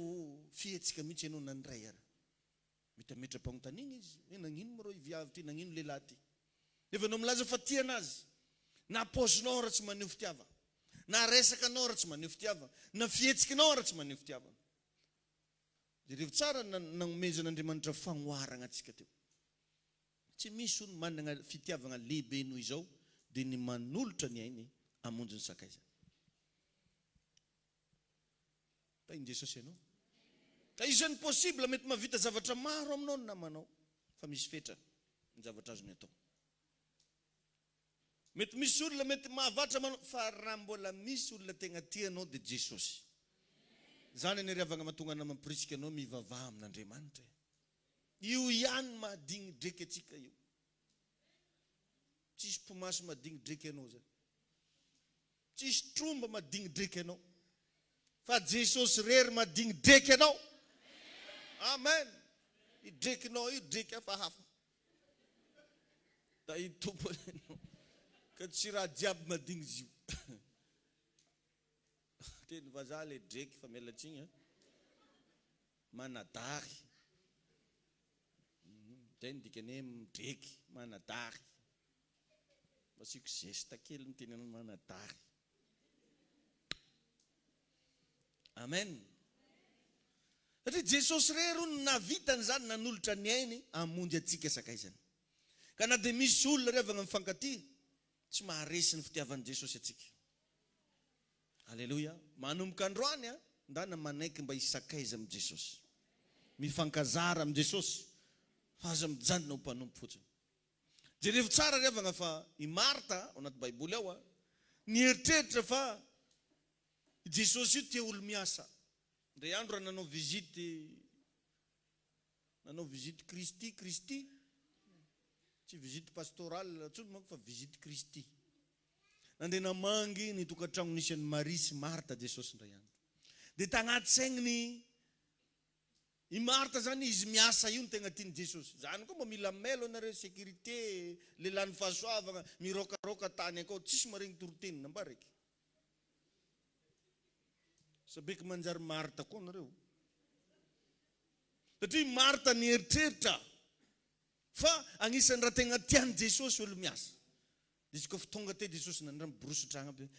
fihetsika mihitsy ianao na ny ray ara. Mety hametra-panontaniana izy hoe nagnino moa rô i viavy ty, nagnino lehilahy ty. Nefa ianao milaza fa tia anazy. Na paozinao ara tsy maneho fitiavana. Na resakanao ara tsy maneho fitiavana. Na fihetsikinao ara tsy maneho fitiavana. Jerevo tsara ny nagnomezan'Andriamanitra fagnoharagna antsika teo. Tsy misy hono managna fitiavagna lehibe noho izao dia ny manolotra ny ainy hamonjy ny sakaizany. Tahin'i Jesosy ianao. Ka izany possible mety mahavita zavatra maro aminao ny namanao fa misy fetra ny zavatra azony atao. Mety misy olona mety mahavatra manao fa raha mbola misy olona tegna tia anao dia Jesosy. Zany anie ry havagna mahatonga anah mampirisika anao mivavaha amin'Andriamanitra e. Io ihany mahadigny dreky antsika io. Tsisy mpimasy madigny dreky anao zany. Tsisy tromba madigny dreky anao. Fa Jesosy rery madigny dreky anao. Amen. I drekinao io dreky hafahafa. Tahin'ny Tompo anao. Ka tsy raha jiaby madigny izy io. Teny vazaha le dreky fa miala tsiny a. Manadary. Zay no dikany hoe midreky, manadary. Mba asiako geste kely miteny anao manadary. Amen. Satria Jesosy irery hono no nahavita an'izany nanolotra ny ainy hamonjy antsika sakaizany. Ka na dia misy olona ry havagna mifankatia, tsy maharesy ny fitiavan'i Jesosy antsika. Aleloia. Manomboka androany a, ndana manaiky mba hisakaiza amin'i Jesosy. Mifankazara amin'i Jesosy fa aza mijanona ho mpanompo fotsiny. Jerevo tsara ry havagna fa i Marta ao anaty baiboly ao a, nieritreritra fa i Jesosy io tia olo miasa. Indray andro raha nanao visite Nanao visite Kristy, Kristy, tsy visite pastorale intsony manko fa visite Kristy. Nandeha namangy ny tokantragno nisy an'i Maria sy Marta Jesosy indray andro. Dia tagnaty saigniny i Marta zany izy miasa io no tegna tian'i Jesosy. Zany koa mba mila mailo anareo sécurité, lehilahin'ny fahasoavagna, miraokaroka tany akao, tsisy maregny toriteny nambara eky. Sabeky manjary Marta koa nareo. Satria i Marta nieritreritra fa agnisan'ny raha tegna tian'i Jesosy olo miasa. Dia izy koa tonga teo Jesosy nandray miborosy tragno aby.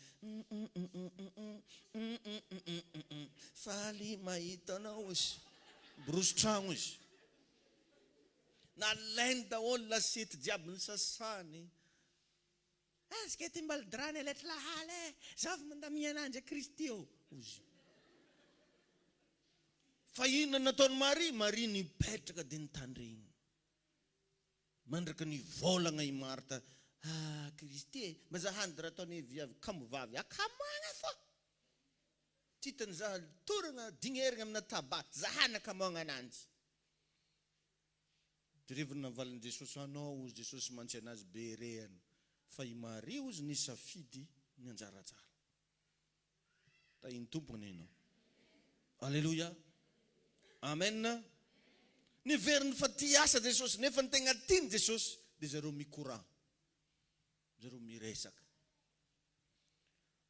Faly mahita anao izy. Miborosy tragno izy. Nalainy daholo lasety jiaby nisasany. Azika ty mbalidrany eletry lahala e! Zavy mandamigna ananjy e Kristy ô! Ozy. Fa inona no nataon'i Maria? Maria nipetraka dia nitandregny. Mandraka nivolagna i Marta, Ah, Kristy e, mba zahany raha ataon'i viavy kamo vavy akamoagna fô! Tsy hitany zaha toragna dignerigna amina tabac, zahany akamoagna ananjy. Jereo ny navalin'i Jesosy, Anao, hozy Jesosy mantsy anazy be rehana, fa i Maria, hozy, nisafidy ny anjara tsara. Tahin'ny Tompo anie ianao. Aleloia. Amen. Niveriny fa tia asa Jesosy, nefa ny tegna tian'i Jesosy dia zareo mikoragna, zareo miresaka.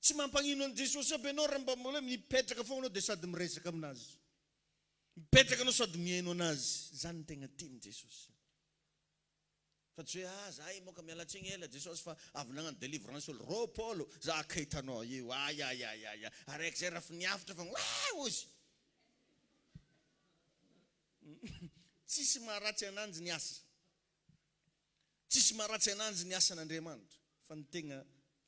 Tsy mampagnino an'i Jesosy aby ianao raha mba mbola mipetraka foagna anao dia sady miresaka aminazy. Mipetraka anao sady mihaino anazy. Zany no tegna tian'i Jesosy. Fa tsy hoe ah zahay moka miala tsiny ela Jesosy fa avy nagnano délivrance olo 20 za ka hitanao io ayayayaya araiky zay raha niavotra fa oe ozy. Tsisy maharatsy ananjy ny asa. Tsisy maharatsy ananjy ny asan'Andriamanitra. Fa ny tegna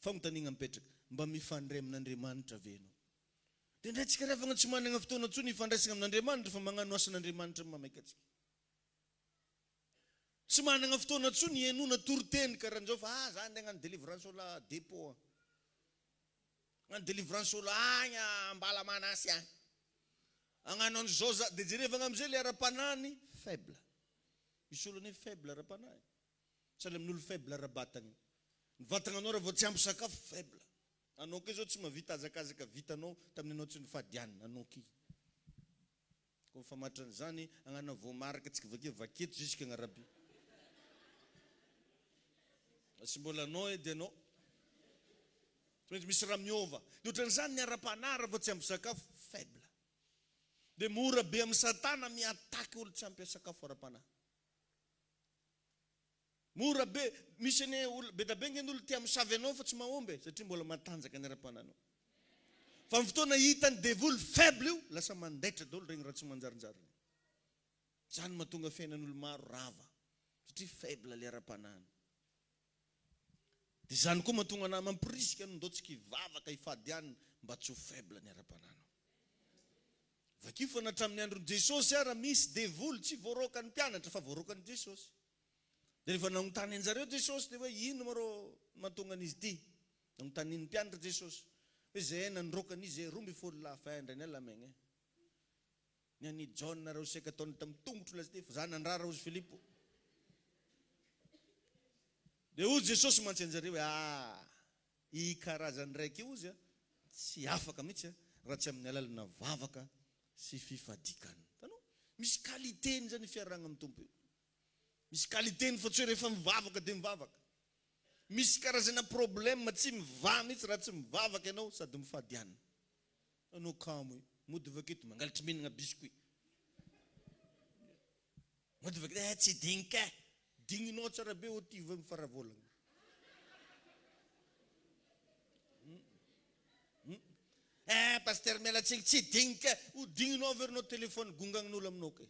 fagnontaniagna mipetraka, mba mifandray amin'Andriamanitra ve enao? Indraindray tsika ry havagna tsy managna fotoana intsony hifandraisagna amin'Andriamanitra fa magnano asan'Andriamanitra no mamaika antsika. Tsy managna fotoana intsony hihainoana toriteny karan'izao fa ah za andeha hagnano délivrance olo à dépôt agny. Hagnano délivrance olo agny Ambalamanasy agny. Hagnano an'izao za, dia jerevagna amizay le ara-panahiny faible. Misy olo anie faible ara-panahy. Sahala amin'olo faible ara-batagna. Ny vatagnanao raha vao tsy ampy sakafo faible. Anao kay zao tsy mahavita hazakazaka vitanao tamin'ny anao tsy nifady hanina, anao ky. Koa mifamatotra an'izany, agnana voamarika tsika vakia vaketo jusque agnarabe. Tsy mbola anao edy anao. Tsy maintsy misy raha miova. Dia ohatran'izany ny ara-panahy raha vao tsy ampy sakafo, faible. Dia mora be amin'i satana mi-attaque olo tsy ampy sakafo ara-panahy. Mora be, misy anie olona, be da be nge ny olona tia misavy anao fa tsy mahomby e, satria mbola matanjaka ny ara-panahinao. Fa amin'ny fotoana hitan'ny devoly faible io, lasa mandaitra daholo regny raha tsy manjarinjary regny. Zany mahatonga fiainan'olo maro rava, satria faible le ara-panahiny. Dia izany koa mahatonga anah mampirisika anao ndao tsika hivavaka hifady hanina mba tsy ho faible ny ara-panahinao. Vakio fa na hatramin'ny andron'i Jesosy ara misy devoly tsy voaroakan'ny mpianatra fa voaroakan'i Jesosy. Dia rehefa nanontany anjareo Jesosy dia hoe ino ma rô no mahatonga an'izy ity? Nanontanian'ny mpianatra Jesosy hoe zay nandroaka an'izy zay 12 lahy fa indray ny alamegna e. Ny an'i Jaona reo saika ataony tamin'ny tongotro lasa ity fa za nandrara hozy Filipo. Dia hozy Jesosy mantsy anjareo hoe ah i karazany raiky io hozy a tsy afaka mihitsy a raha tsy amin'ny alalana vavaka sy fifadikan. Hitanao? Misy qualité-ny zany io fiarahagna amin'ny Tompo io. Misy qualité-ny fa tsy hoe rehefa mivavaka dia mivavaka. Misy karazana problème tsy mivaha mihitsy raha tsy mivavaka ianao sady mifady hanina. Anao kamo e. Mody avy aketo mangalatry mihinagna biscuit. Mody avy aketo eh tsy digny kay. Digninao tsara be ô ty vao mifaravolagna. Eh pasteur miala tsiny tsy digny kay. Ho digninao averinao téléphone gongagnan'olo aminao kay.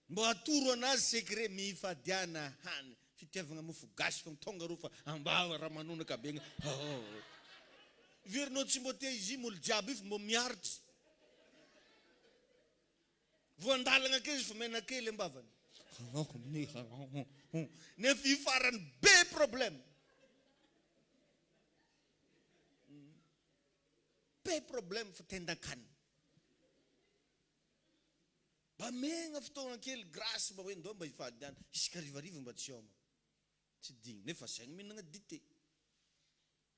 Mba atoro anazy secret mifadiana hany fitiavagna mofo gasy fogna tonga reo fa ambava ramanonaka be gny oh verinao tsy mbô tia izy olo jiaby io fa mbô miaritry voandalagna ake izy fa mena kely ambavany nefa io farany be problème be problème fa tendan-kanina. Mba megna fotoagna kely grace mba hoe ndao mba hifady any isaka harivariva mba tsy homa tsy digny nefa asaigny mihinagna dite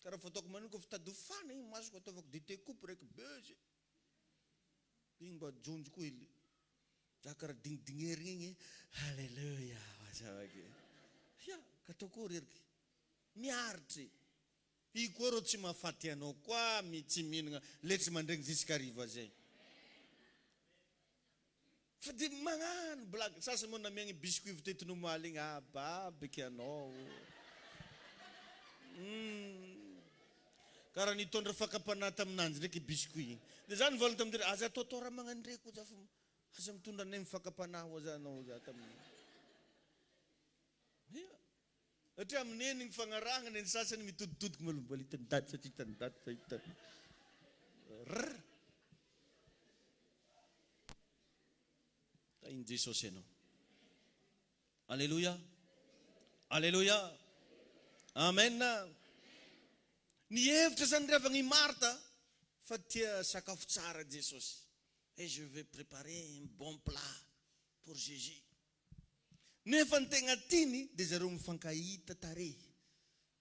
karaha fataoko manino koa fitady ho fana igny masoko ataovako dite kopy raiky be ze igny mba ajonjoko hely za karaha dignidignerigna igny haleloia mazava ke ya ka atao koa reriky miaritry I koa rô tsy mahafaty anao koa mi tsy mihinagna letsy mandregny zisk'hariva zay fa de magnano blague sasany moa namiagny biscuit vy teto nomaly igny ah babiky anao ô humm karaha nitondra fakam-panahy taminanjy ndraiky biscuit igny de za nivolagna tamin-dry aza ataotao raha magnano ndreky hoy za fa aza mitondra anay amin'ny fakam-panahy hoy za anao za tamin'igny ia. Satria amin'eny ny fagnarahagna ny sasany mitoditodiky mbola mbola hitany daty sa tsy hitany daty sa hitany rr. Tahin'i Jesosy ianao. Aleloia. Aleloia. Amen. Ny hevitra zany ry havagna i Marta fa tia sakafo tsara Jesosy. Et je vais préparer un bon plat pour Jésus. Nefa ny tegna tiany de zareo mifankahita tarehy,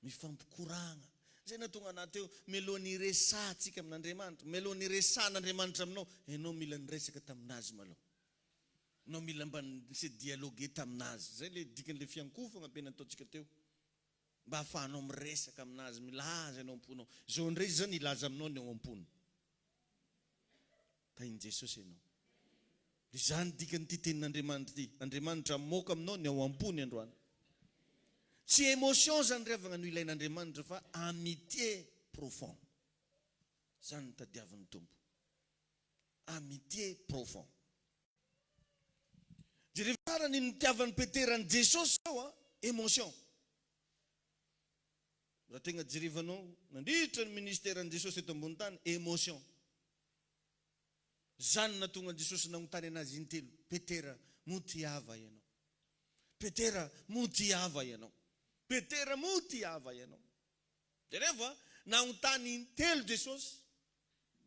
mifampikoragna. Zay nahatonga anah teo, mialohan'ny hiresahantsika amin'Andriamanitra, mialohan'ny hiresahan'Andriamanitra aminao, ianao mila niresaka taminazy malôha. Ianao mila mba ni-se dialoguer taminazy. Zay le dikan'le fiankofagna be nataontsika teo. Mba ahafahanao miresaka aminazy, milaza ny ao am-ponao. Zao indray izy zany hilaza aminao ny ao am-pony. Tahin'i Jesosy ianao. Izany dikan'ity tenin'Andriamanitra ity. Andriamanitra hamoaka aminao ny ao am-pony androany. Tsy émotion izany ry havagna no ilain'Andriamanitra fa amitié profond. Izany no tadiavin'ny Tompo. Amitié profond. Jereo tsara ny nitiavan'i Petera an'i Jesosy zao a, émotion. Raha tegna jerevanao nandritra ny ministeran'i Jesosy eto ambony tany, émotion. Zany nahatonga an'i Jesosy nagnontany anazy intelo, Petera, moa tiava ianao? Petera, moa tiava ianao? Petera, moa tiava ianao? Jerevo a, nagnontany intelo Jesosy,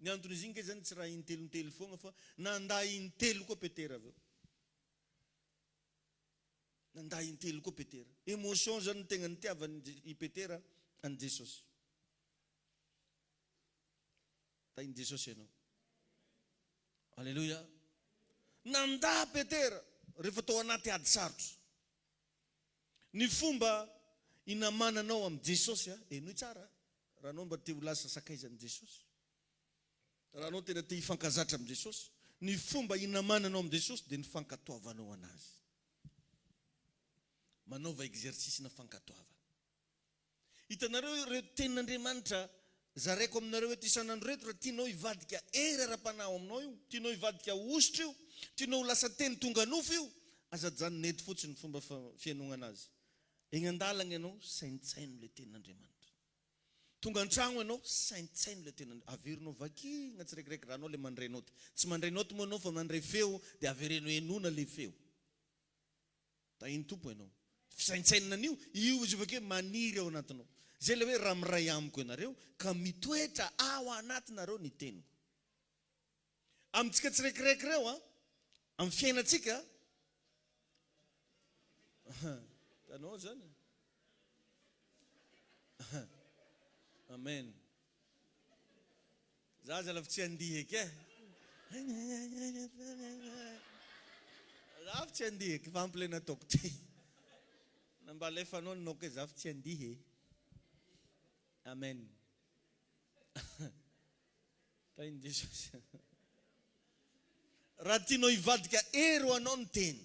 ny anton'izy igny kay zany tsy raha intelon-telo foagna fa nandà intelo koa Petera avy eo. Nandà intelo koa Petera. Émotion zany no tegna nitiavan'i i Petera an'i Jesosy. Tahin'i Jesosy ianao. Aleloia. Nandà Petera rehefa tao anaty ady sarotra. Ny fomba hinamananao amin'i Jesosy, henoy tsara, raha anao mba te ho lasa sakaizan'i Jesosy, raha anao tena te hifankazatra amin'i Jesosy, ny fomba hinamananao amin'i Jesosy dia ny fankatoavanao an'Azy. Manaova exercice-na fankatoavana. Hitanareo ireo tenin'Andriamanitra zaraiko aminareo eto isan'andro ireto, raha tianao hivadika hery ara-panahy ao aminao io, tianao hivadika hosotra io, tianao ho lasa teny tonga nofo io, aza ajanona eto fotsiny ny fomba fihainoana azy. Eny an-dalana ianao, saintsaino ilay tenin'Andriamanitra. Tonga an-tragno ianao, saintsaino ilay tenin'Andriamanitra. Averinao vakina tsiraikiraiky raha anao ilay mandray naoty. Tsy mandray naoty moa ianao fa mandray feo dia avereno henoina ilay feo. Tahin'ny Tompo ianao. Fisaintsainana an'io, io izy avy akeo maniry ao anatinao. Izay ilay hoe raha miray amiko ianareo ka mitoetra ao anatinareo ny teniko. Amintsika tsiraikiraiky ireo an, amin'ny fiainantsika, hitanao izany? Amen. Za aza lafo tsy handihy eky eh. Za tsy handihy eky fa ampy le nataoko ty. Na mba alefanao ny naoko e za tsy handihy e. Amen. Tahin'i Jesosy. Raha tianao hivadika hery ho anao ny teny.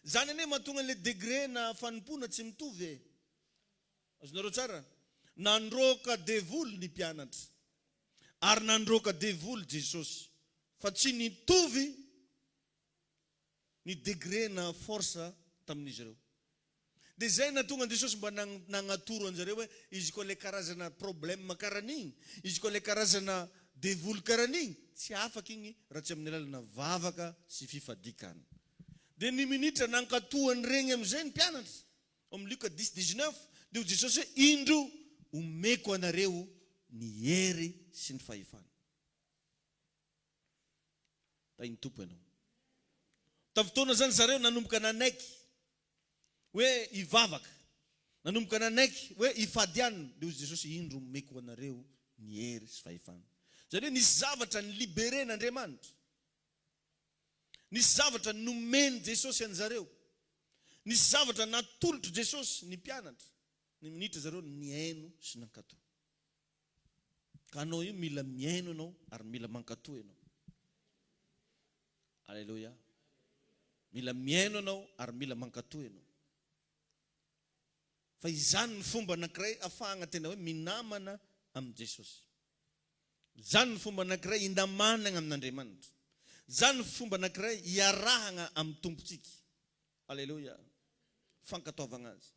Zany anie mahatonga an'le degré na fanompoana tsy mitovy e. Azonareo tsara? Nandroaka devoly ny mpianatra. Ary nandroaka devoly Jesosy. Fa tsy nitovy ny degré na force tamin'izy ireo. Dia izay nahatonga an'i Jesosy mba nagnatoro anjareo hoe izy koa ilay karazana problème karan'igny, izy koa ilay karazana devoly karan'igny, tsy afaka igny raha tsy amin'ny alalana vavaka sy fifadikan. Dia ny minitra nankatoa an'iregny amin'izay ny mpianatra. Ao amin'ny Lioka dix dix-neuf dia hoy Jesosy hoe, Indro omeko anareo ny hery sy ny fahefana. Tahin'ny Tompo ianao. Tamin'ny fotoana izany zareo nanomboka nanaiky hoe hivavaka, nanomboka nanaiky hoe hifady hanina, dia hoy Jesosy, Indro omeko anareo ny hery sy fahefana. Izany hoe nisy zavatra ni-libérer-n'Andriamanitra. Nisy zavatra nomen'i Jesosy an'izareo. Nisy zavatra natolotr'i Jesosy ny mpianatra. Ny minitra zareo nihaino sy nankatò. Ka anao io mila mihaino ianao ary mila mankatò ianao. Aleloia. Mila mihaino ianao ary mila mankatò ianao. Fa izany ny fomba anankiray afahagna tena hoe minamana amin'i Jesosy. Izany ny fomba anankiray indamanagna amin'Andriamanitra. Izany ny fomba anankiray iarahagna amin'ny Tompontsika. Aleloia. Fankatoavagna Azy.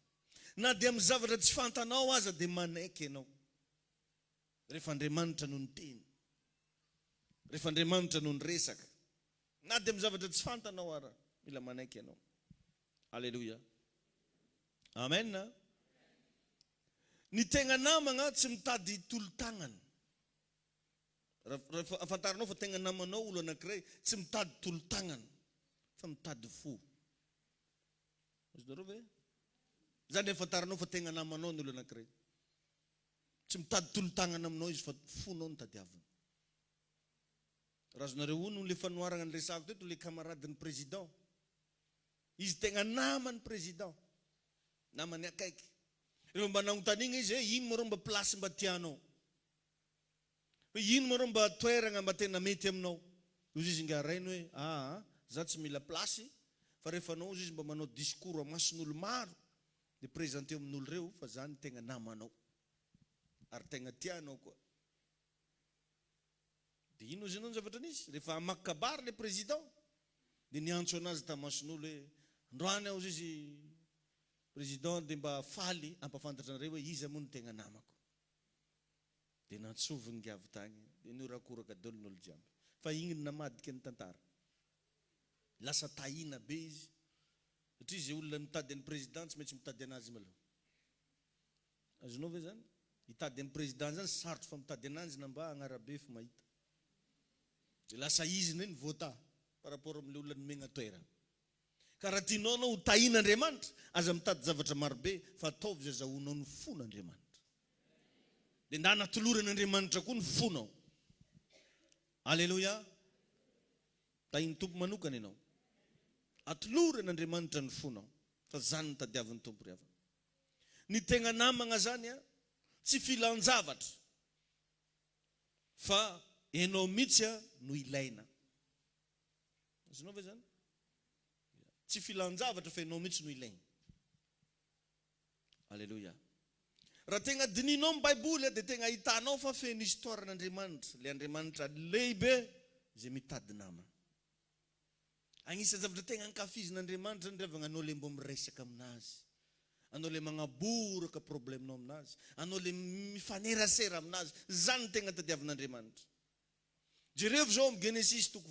Na dia amin'ny zavatra tsy fantanao aza dia manaiky ianao. Rehefa Andriamanitra no niteny. Rehefa Andriamanitra no niresaka. Na dia amin'ny zavatra tsy fantanao ara, mila manaiky ianao. Aleloia. Amen. Ny tegna namagna tsy mitady tolo-tagnana. Raha afantarinao fa tegna namanao olo anankiray, tsy mitady tolo-tagnana fa mitady fo. Azonareo ve? Zany afantarinao fa tegna namanao ny olo anankiray. Tsy mitady tolo-tagnana aminao izy fa fonao no tadiaviny. Raha azonareo ono le fanoharagna niresahako teto, le camarade-n'ny président. Izy tegna naman'ny président. Namany akaiky. Rehefa mba nagnontaniagna izy hoe ino ma rô mba place mba tianao? Hoe ino ma rô mba toeragna mba tena mety aminao? Hozy izy ingahy rainy hoe aa za tsy mila place fa rehefa anao hozy izy mba manao discours amason'olo maro de presenteo amin'olo reo fa za ny tegna namanao ary tegna tianao koa. De ino hozy ianao ny zavatra nisy? Rehefa hamaky kabary le président de niantso anazy tamason'olo hoe androany aho hozy izy Président dia mba faly hampafantatra anareo hoe iza moa no tegna namako. Dia nantsoviny ngy avy tagny, dia nihorakoraka daholo ny olo jiaby. Fa igny no namadika ny tantara. Lasa tahina be izy, satria izay olona nitady an'i Président tsy maintsy mitady anazy malou. Azonao ve zany? Hitady an'i Président zany sarotro fa mitady ananjy na mba agnarabe fo mahita. Dia lasa izy indray no voata par rapport amin'ilay olona nomegna toerana. Ka raha tianao anao ho tahin'Andriamanitra, aza mitady zavatra marobe fa ataovy izay azahoanao ny fon'Andriamanitra. Dia ndana toloran'Andriamanitra koa ny fonao. Aleloia! Tahin'ny Tompo manokana ianao. Atolory an'Andriamanitra ny fonao, fa zany no tadiavin'ny Tompo ry havana. Ny tegna namagna zany a, tsy filan-javatra, fa enao mihitsy a no ilaina. Azonao ve zany? Tsy filan-javatra fa enao mihitsy no ilaina. Aleloia. Raha tegna dinihinao ny Baiboly dia tegna ahitanao fa feno histoire an'Andriamanitra, ilay Andriamanitra lehibe izay mitady namana. Agnisan'ny zavatra tegna ankafizin'Andriamanitra zany ry havagna anao le mbô miresaka aminazy, anao le magnaboraka problème-nao aminazy, anao le mifanerasera aminazy, zany no tegna tadiavin'Andriamanitra. Jerevo izao amin'ny Genesisy toko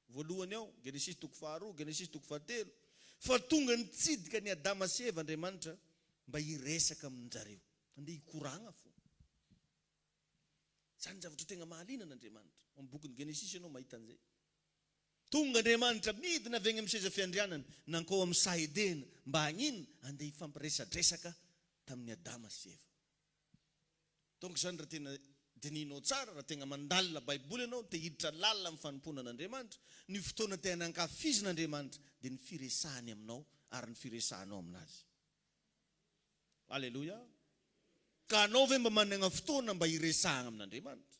voalohany ao, Genesisy toko faharoa, Genesisy toko fahatelo, fa tonga nitsidika an'i Adama sy Eva Andriamanitra mba hiresaka amin-jareo. Andeha hikoragna fô. Izany zavatra tegna mahaliana an'Andriamanitra. Ao amin'ny bokin'ny Genesisy ianao mahita an'izay. Tonga Andriamanitra, midina avy egny amin'ny seza fiandrianany, nankao amin'ny saha Edena, mba hagnino? Andeha hifampiresadresaka tamin'i Adama sy Eva. Donc izany raha tena dinihinao tsara, raha tegna mandalina baiboly ianao, te hiditra lalina amin'ny fanompoana an'Andriamanitra, ny fotoana tena ankafizin'Andriamanitra dia ny firesahany aminao ary ny firesahanao aminazy. Aleloia! Ka anao ve mba managna fotoana mba hiresahagna amin'Andriamanitra?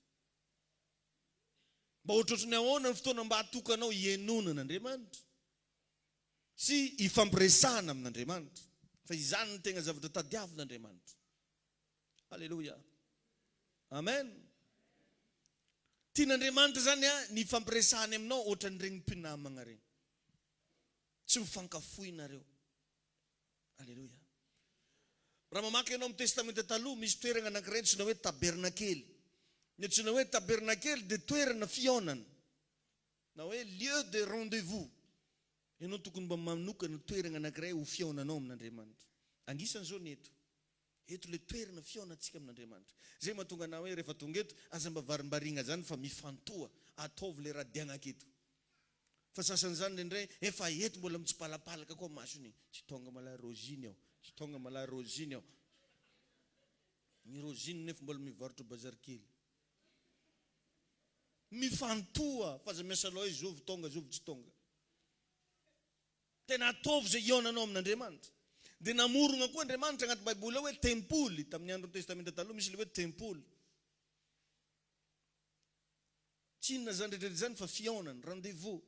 Mba ohatrohatry ny ahoana ny fotoana mba atokanao hihainoana an'Andriamanitra sy hifampiresahana amin'Andriamanitra? Fa izany no tegna zavatra tadiavin'Andriamanitra. Aleloia. Amen. Tian'Andriamanitra zany a ny hifampiresahany aminao ohatran'ireny mpinamagna regny. Tsy mifankafoy nareo. Aleloia. Raha mamaky ianao amin'ny Testamenta Taloha, misy toerana anankiray antsoina hoe tabernakely. Ny antsoina hoe tabernakely dia toerana fihaonana na hoe lieu de rendez-vous. Ianao tokony mba manokana toerana anankiray ho fihaonanao amin'Andriamanitra. Angisany izao ny eto. Eto ilay toerana fihaonantsika amin'Andriamanitra. Izay mahatonga anah hoe rehefa tonga eto, aza mba varimbariagna zany fa mifantoha, ataovy ilay raha diagnaka eto. Fa sasany zany indraindray efa eto mbola mitsipalapalaka koa masony, tsy tonga malahy Rosine aho, tsy tonga malahy Rosine aho. Ny Rosine nefa mbola mivarotra bazary kely. Mifantoha fa aza miasa loha hoe zovy tonga zovy tsy tonga. Tena ataovy izay hihaonanao amin'Andriamanitra. Dia namorogna koa Andriamanitra agnaty Baiboly ao hoe tempoly, tamin'ny andron'ny Testamenta Taloha misy ilay hoe tempoly. Tsy inona izany rehetra izany fa fihaonana, rendez-vous.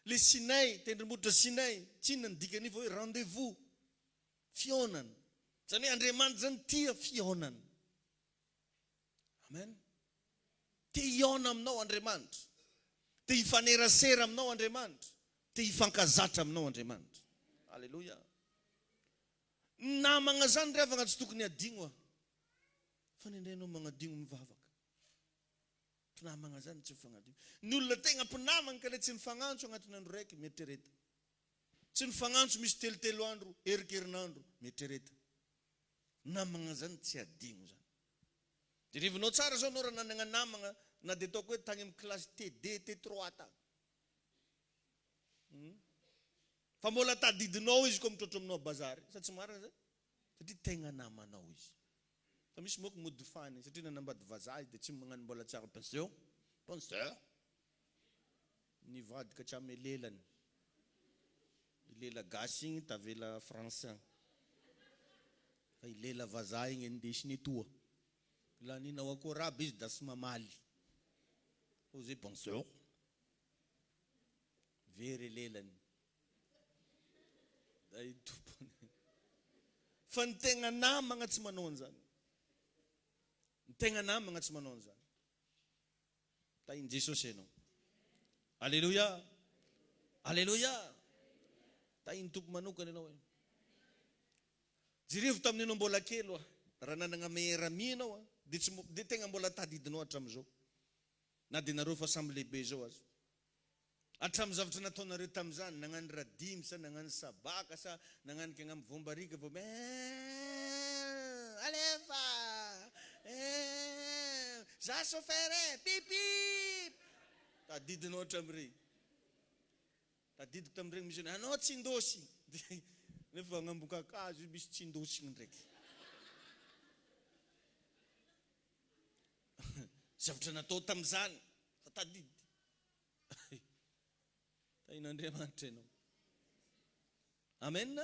Le Sinay, tendrombohitra Sinay, tsy inona ny dikan'io fa hoe rendez-vous, fihaonana. Izany hoe Andriamanitra izany tia fihaonana. Amen. Te hihaona aminao Andriamanitra. Te hifanerasera aminao Andriamanitra. Te hifankazatra aminao Andriamanitra. Aleloia. Ny namagna zany ry havagna tsy tokony hadigno a. Fa ny indray anao magnadigno mivavaka. Mpinamagna zany tsy mifagnadigno. Ny olona tegna mpinamagna ka le tsy mifagnantso agnatin'ny andro raiky, mieritrereta. Tsy mifagnantso misy telotelo andro, herinkerinandro, mieritrereta. Namagna zany tsy adigno zany. Jerevinao tsara zao anao raha nanagna namagna na dia ataoko hoe tagny amin'ny classe T deux, T trois tagny. Hum. Fa mbola tadidinao izy koa mitrotro aminao bazary. Sa tsy marina zay? Satria tegna namanao izy. Fa misy moko mody fany satria nanambady vazaha izy dia tsy magnano mbola tsara bonjour, bonjour. Nivadika hatramin'ny lelany. I lela gasy igny tavela français. Fa i lela vazaha igny indesiny etoa. Laninao akory aby izy da tsy mamaly. Hoy izy hoe bonjour. Very lelany. Da i tompony. Fa ny tegna namagna tsy manao an'izany. Ny tegna namagna tsy manao an'izany. Tahin'i Jesosy ianao. Aleloia! Aleloia! Tahin'ny Tompo manokana ianao e. Jerevo tamin'ny ianao mbola kely oa, raha nanana meilleur ami ianao a, dia tsy dia tegna mbola tadidinao hatramin'izao. Na dia nareo efa samy lehibe izao aza. Hatramin'ny zavatra nataonareo tamin'izany, nagnano radimy sa nagnano sabaka sa nagnanika agnambo voambarika vao eeh alefa eeh za chauffeur eh pip pip tadidinao hatramin'ireny tadidiko tamin'ireny misy hoe anao tsindosy nefa agnambo kakazo io misy tsindosy ndraiky zavatra natao tamin'izany. Tadidy. Tahin'Andriamanitra ianao. Amen.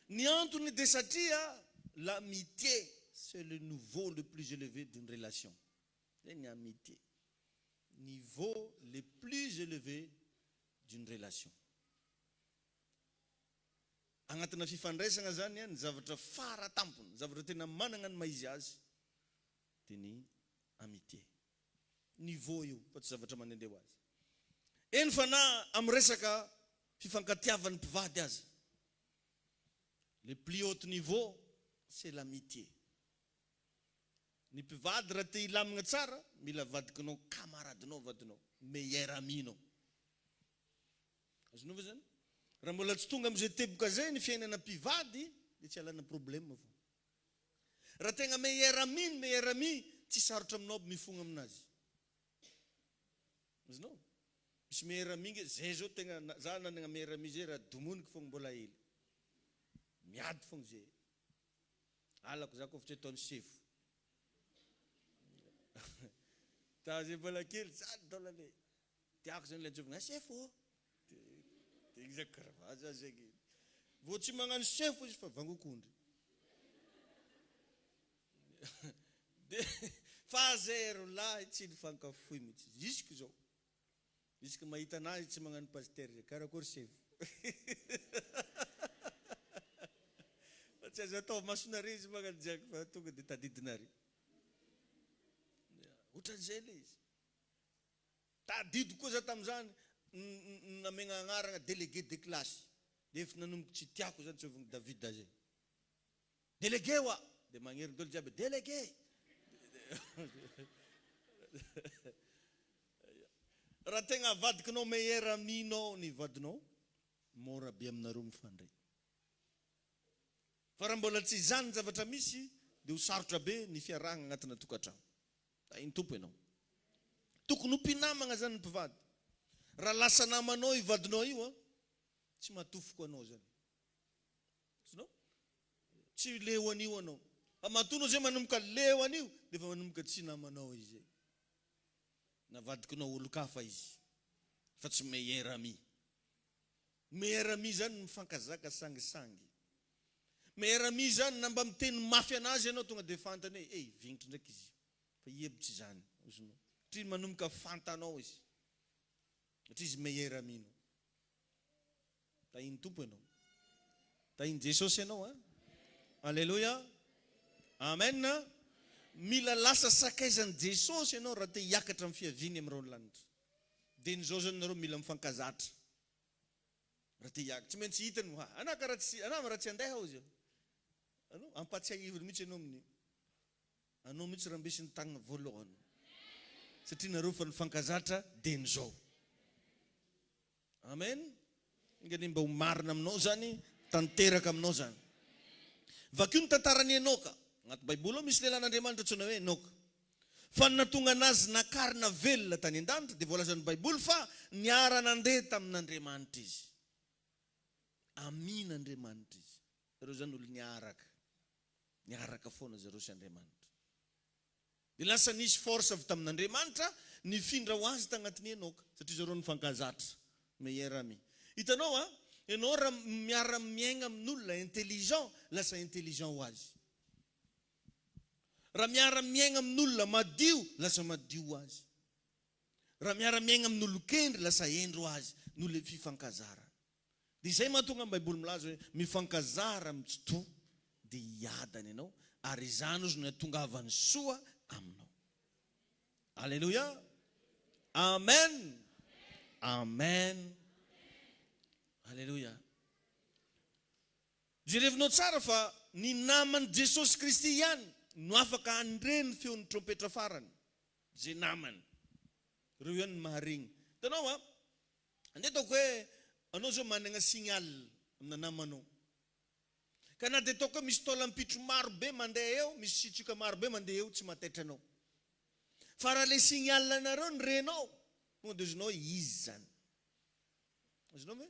Ny antony dia satria l'amitié c'est le nouveau le plus élevé d'une relation. Zay ny amitié. Niveau le plus élevé d'une relation. Agnatina fifandraisagna zany ny zavatra fara tampony, ny zavatra tena managna ny maha izy azy dia ny amitié. Niveau io fa tsy zavatra mandehandeha ho azy. Eny fa na amin'ny resaka fifankatiavan'ny mpivady aza. Le plus haut niveau c'est l'amitié. Ny mpivady raha te hilamigna tsara mila avadikinao camaradinao vadinao, meilleur ami-nao. Azonao ve zany? Raha mbola tsy tonga amin'izay teboka zay ny fiainana mpivady dia tsy alana problème fô. Raha tegna meilleur ami ny meilleur ami tsy sarotra aminao aby mifogna aminazy. Azonao? Misy meilleur ami nge zay zao tegna za nanagna meilleur ami zay raha domoniko fogna mbola hely. Miady fogna zay. Halako za kofa tsy ataony sefo. Ta zay mbola kely zany daholo anie. Tiako zany le antsovina sefo ô! De igny zany karaha vazaha zegny. Vao tsy magnano sefo izy fa vangok'ondry. De fa zay rolahy tsy nifankafoy mihitsy jusque zao. Jusque mahita anazy tsy magnano pasitera zay. Karakory sefo. Fa tsy azo atao masonare izy magnano jiaky fa tonga de tadidinare. Otran'izay le izy. Tadidiko koa za tamin'izany namegna agnaragna délégué de classe de efa nanomboka tsy tiako zany tsovigny David zay. Délégué oa! De magnerigny dôly jiaby délégué! Raha tegna avadikinao meilleur ami-nao ny vadinao, mora be aminareo mifandray. Fa raha mbola tsy izany ny zavatra misy dia ho sarotra be ny fiarahagna agnatina tokantragno. Tahin'ny Tompo ianao. Tokony ho mpinamagna zany ny mpivady. Raha lasa namanao io vadinao io an, tsy matofoko anao zany. Azonao? Tsy leo an'io anao. Fa matoa anao zay manomboka leo an'io dia efa manomboka tsy namanao izy zay. Navadikinao olon-kafa izy fa tsy meilleur ami. Meilleur ami zany mifankazaka sangisangy. Meilleur ami zany na mba miteny mafy anazy ianao tonga dia fantany hoe ei vignitra ndraiky izy io fa iebo tsy izany ozonao satria manomboka fantanao izy satria izy meilleur ami nao. Tahin'ny Tompo ianao. Tahin'i Jesosy ianao an. Aleloia. Amen. Mila lasa sakaizan'i Jesosy ianao raha te hiakatra amin'ny fiaviany amin'ny rahon'ny lanitra. Dia ny izao zany nareo mila mifankazatra. Raha te hiakatra. Tsy maintsy hitany hoa. Anà ka raha tsy, anà raha tsy handeha hozy. Anao, ampatsiahiviny mihitsy ianao amin'io. Anao mihitsy rambesiny tagnana voalohany. Satria nareo efa nifankazatra dia ny izao. Amen. Enga anie mba ho marina aminao izany, tanteraka aminao izany. Vakio ny tantaran'i Enoka. Anaty Baiboly ao misy lehilahin'Andriamanitra antsoina hoe Enoka. Fa ny nahatonga anazy nakarina velona tany an-danitra dia voalazan'ny Baiboly fa niara-nandeha tamin'Andriamanitra izy. Amin'Andriamanitra izy. Ireo izany olo niaraka. Niaraka foana zareo sy Andriamanitra. Dia lasa nisy force avy tamin'Andriamanitra nifindra ho azy tagnatin'i Enoka, satria zareo nifankazatra, meilleur ami. Hitanao an, ianao raha miara miaigna amin'olona intelligent, lasa intelligent ho azy. Raha miara miaigna amin'olona madio, lasa madio ho azy. Raha miara miaigna amin'olon-kendry, lasa hendry ho azy, noho le fifankazarana. Dia izay mahatonga ny Baiboly milaza hoe mifankazara amin'ny tsitoha dia hiadana ianao ary izany ozy no hahatongavan'ny soa aminao. Aleloia! Amen! Amen! Aleloia! Jerevinao tsara fa ny naman'i Jesosy Kristy ihany no afaka handre ny feon'ny trompetra farany. Izay namany. Ireo ihany no maharegny. Hitanao an? Andeha ataoko hoe anao zao managna signal amina namanao. Ka na dia ataoko hoe misy taolam-pitro maro be mandeha eo, misy sitrika maro be mandeha eo, tsy mahataitra anao. Fa raha le signal anareo no renao, tonga dia azonao hoe izy zany. Azonao ve?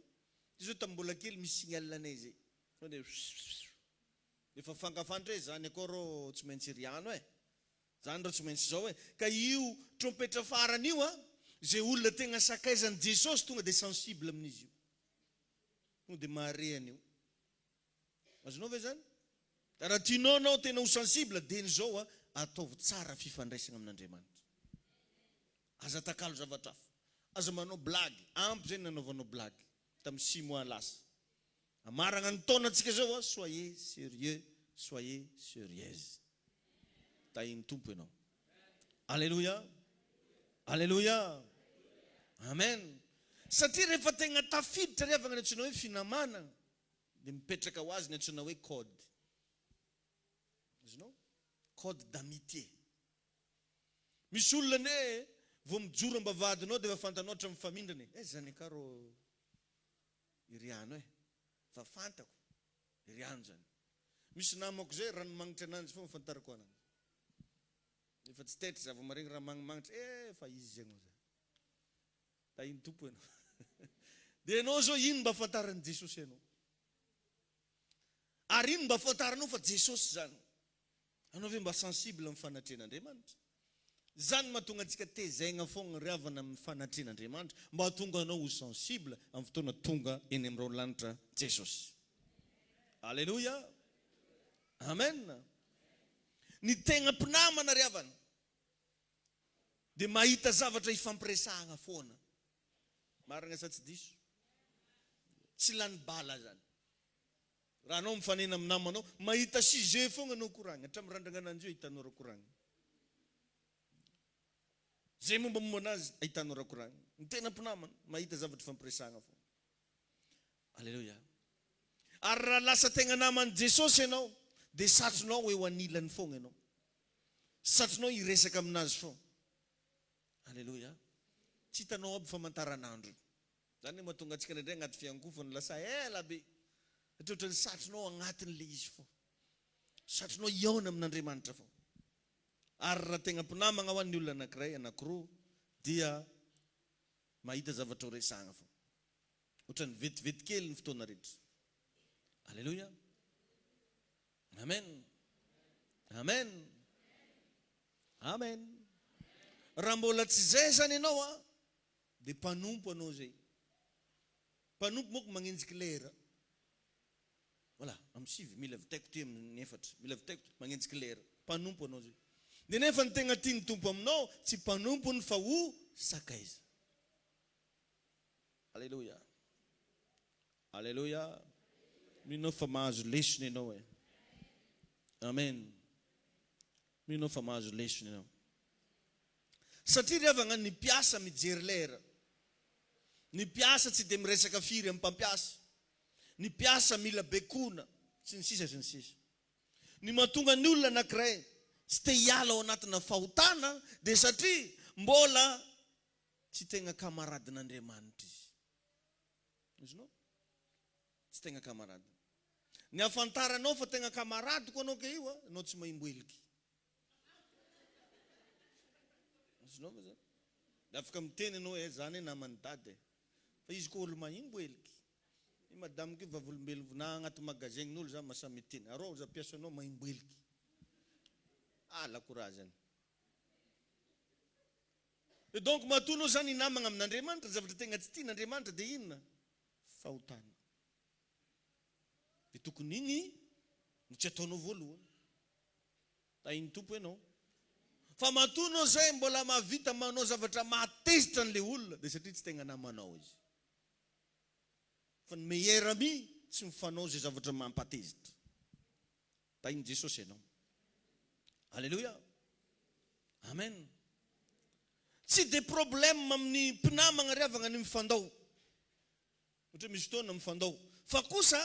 Zay zao tamin'ny mbola kely misy signal anay zay. Tonga dia Efa mifankafantatra e, zany akao rô tsy maintsy ry ano e. Zany rô tsy maintsy zao e. Ka io trompetra farany io an, Izay olona tegna sakaizan'i Jesosy tonga dia sensible amin'izy io. Tonga dia mahare an'io. Azonao ve izany? Ka raha tianao anao tena ho sensible dia ny izao a, ataovy tsara fifandraisana amin'Andriamanitra. Aza atakalo zavatra hafa. Aza manao blague. Ampy izay ny nanaovanao blague tamin'ny six mois lasa. Hamaragna ny taona antsika zao a, soyez serieux, soyez serieuse. Tahin'ny Tompo ianao. Aleloia! Aleloia! Amen! Satria rehefa tegna tafiditra ry havagna ny antsoina hoe finamana dia mipetraka ho azy ny antsoina hoe code. Azonao? Code d'amitié. Misy olona anie vao mijoro am-bavahadinao dia efa fantanao hatramin'ny famindrany e. Aiza zany aka rô Iriano e! Fa fantako, Iriano zany. Misy namako zay, ranomagnitra ananjy foagna fantarako ananjy. Efa tsy taitra za vao maregny raha magnimagnitra, eh fa izy zegny moa zany. Tahin'ny Tompo ianao. Dia ianao zao ino mba afantaran'i Jesosy anao? Ary ino mba afantaranao fa Jesosy zany? Anao ve mba sensible amin'ny fanatrehan'Andriamanitra? Izany no mahatonga antsika tezaigna foagna ry havana amin'ny fanatrehan'Andriamanitra mba hahatonga anao ho sensible amin'ny fotoana tonga eny amin'ny rahon'ny lanitra Jesosy. Aleloia! Amen! Ny tegna mpinamana ry havana dia mahita zavatra ifampiresahagna foana. Marina sa tsy diso? Tsy lany bala zany. Raha anao mifanena amin'ny namanao, mahita sujet foagna anao koragna, hatramin'ny randragnananjy io ahitanao raha koragna. Zay mombamomba anazy ahitanao raha koragna. Ny tena mpinamana, mahita zavatra ifampiresahagna foagna. Aleloia. Ary raha lasa tegna naman'i Jesosy ianao, dia satrinao ho eo anilany foagna ianao. Satrinao hiresaka aminazy foagna. Aleloia. Tsy hitanao aby famantaranandro io. Zany no mahatonga antsika indraindray agnaty fiankofana lasa ela be satria ohatran'ny satrinao agnatin'ilay izy fô. Satrinao hihaona amin'Andriamanitra fô. Ary raha tegna mpinamagna hoa ny olona anankiray, anankiroa dia mahita zavatra ho resahagna fô. Ohatran'ny vetivety kely ny fotoana rehetra. Aleloia. Amen. Amen. Amen. Raha mbola tsy zay zany ianao a, Dia mpanompo anao zay. Mpanompo manko magnenjiky lera. Voilà, amin'ny sivy mila vitaiko ty amin'ny efatra, mila vitaiko ty, magnenjiky lera. Mpanompo anao zay. Dia nefa ny tegna tian'ny Tompo aminao tsy mpanompony fa ho sakaiza. Aleloia. Aleloia. Mino aho fa mahazo lesona ianao e. Amen. Mino aho fa mahazo lesona ianao. Satria ry havagna ny mpiasa mijery lera. Ny mpiasa tsy dia miresaka firy amin'ny mpampiasa. Ny mpiasa mila bekona, sy ny sisa sy ny sisa. Ny mahatonga ny olona anankiray tsy te hiala ao anatina fahotana dia satria mbola tsy tegna kamaradin'Andriamanitra izy. Azonao? Tsy tegna kamaradiny. Ny ahafantaranao fa tegna kamaradiko anao ke io, anao tsy mahimbo heliky. Azonao ve zany? Dia afaka miteny ianao hoe za anie naman'i dada e. Fa izy koa olo mahimbo heliky. I madame ko vavolombelona na agnaty magasin n'olo za masahy miteny. Arô za mpiasanao mahimbo heliky. Halako raha zany. Et donc matoa anao zany hinamagna amin'Andriamanitra, ny zavatra tegna tsy tian'Andriamanitra dia inona? Fahotana. Dia tokony iny no tsy ataonao voalohany. Tahin'ny Tompo ianao. Fa matoa anao izay mbola mahavita manao zavatra mahatezitra an'ilay olona dia satria tsy tegna namanao izy. Fa ny meilleur ami tsy mifanao izay zavatra mampatezitra. Tahin'i Jesosy ianao. Aleloia. Amen. Tsy dia problème amin'ny mpinamagna ry havagna ny mifandao. Ohatra hoe misy fotoana mifandao. Fa kosa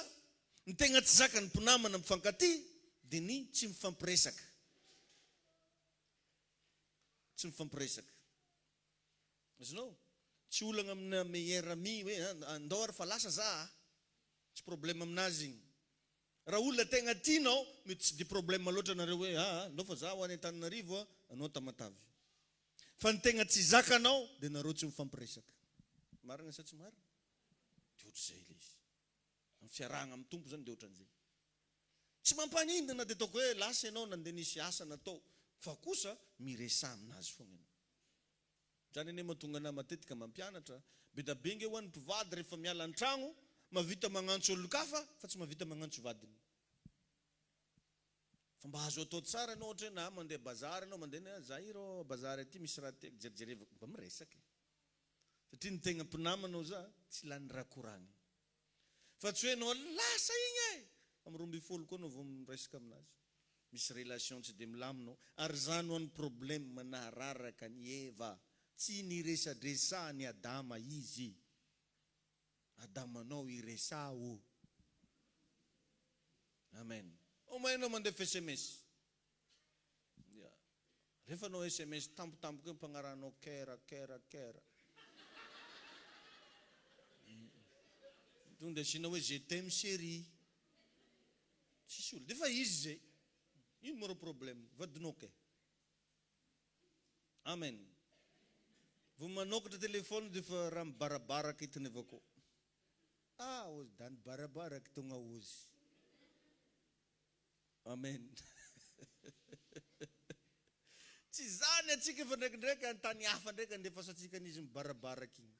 ny tegna tsy zakan'ny mpinamana mifankatia dia ny tsy mifampiresaka. Tsy mifampiresaka. Azonao? Tsy olagna amina meilleur ami hoe andao ary fa lasa za a. Tsy problème aminazy igny. Raha olona tegna tianao, mety tsy dia problème loatra nareo hoe aa ndao fa za ho any Antananarivo a, anao Tamatave. Fa ny tegna tsy zakanao dia nareo tsy mifampiresaka. Marina sa tsy marina? Dia ohatr'izay ilay izy. Amin'ny fiarahagna amin'ny Tompo zany dia ohatran'izay. Tsy mampaninona na dia ataoko hoe lasa ianao nandeha nisy asa natao fa kosa miresaha aminazy foagna ianao. Zany anie mahatonga anah matetika mampianatra, be da be nge hoa ny mpivady rehefa miala an-tragno mahavita magnantso olon-kafa fa tsy mahavita magnantso vadiny. Fa mba azo atao tsara ianao ohatra hoe na mandeha bazary ianao mandeha ny za iro bazary aty misy raha tiako jerijerevako mba miresaka e. Satria ny tegna mpinamana oza tsy lany raha koragny. Fa tsy hoe enao lasa igny e! Am 12 koa anao vao miresaka aminazy. Misy relation tsy de milamina ao. Ary zany ho'a ny problème nahararaka an'i Eva. Tsy niresadresahan'i Adama izy. Adamanao iresaho. Amen. Au moins enao mandefa sms. Ya. Rehefa anao sms tampotampoka eo ampagnarahanao kera kera kera. Tonga dia asiana hoe je t'aime chérie. Tsisy olona. Defa izy zay. Ino moa reo problème? Vadinao kay. Amen. Vao manokatra téléphone dia efa raha mibarabaraka itony avao koa. Ah, ozy da nibarabaraka tonga ozy. Amen. Tsy izany antsika fa ndraikindraiky an-tany hafa ndraiky andefasantsika an'izy mibarabaraka igny.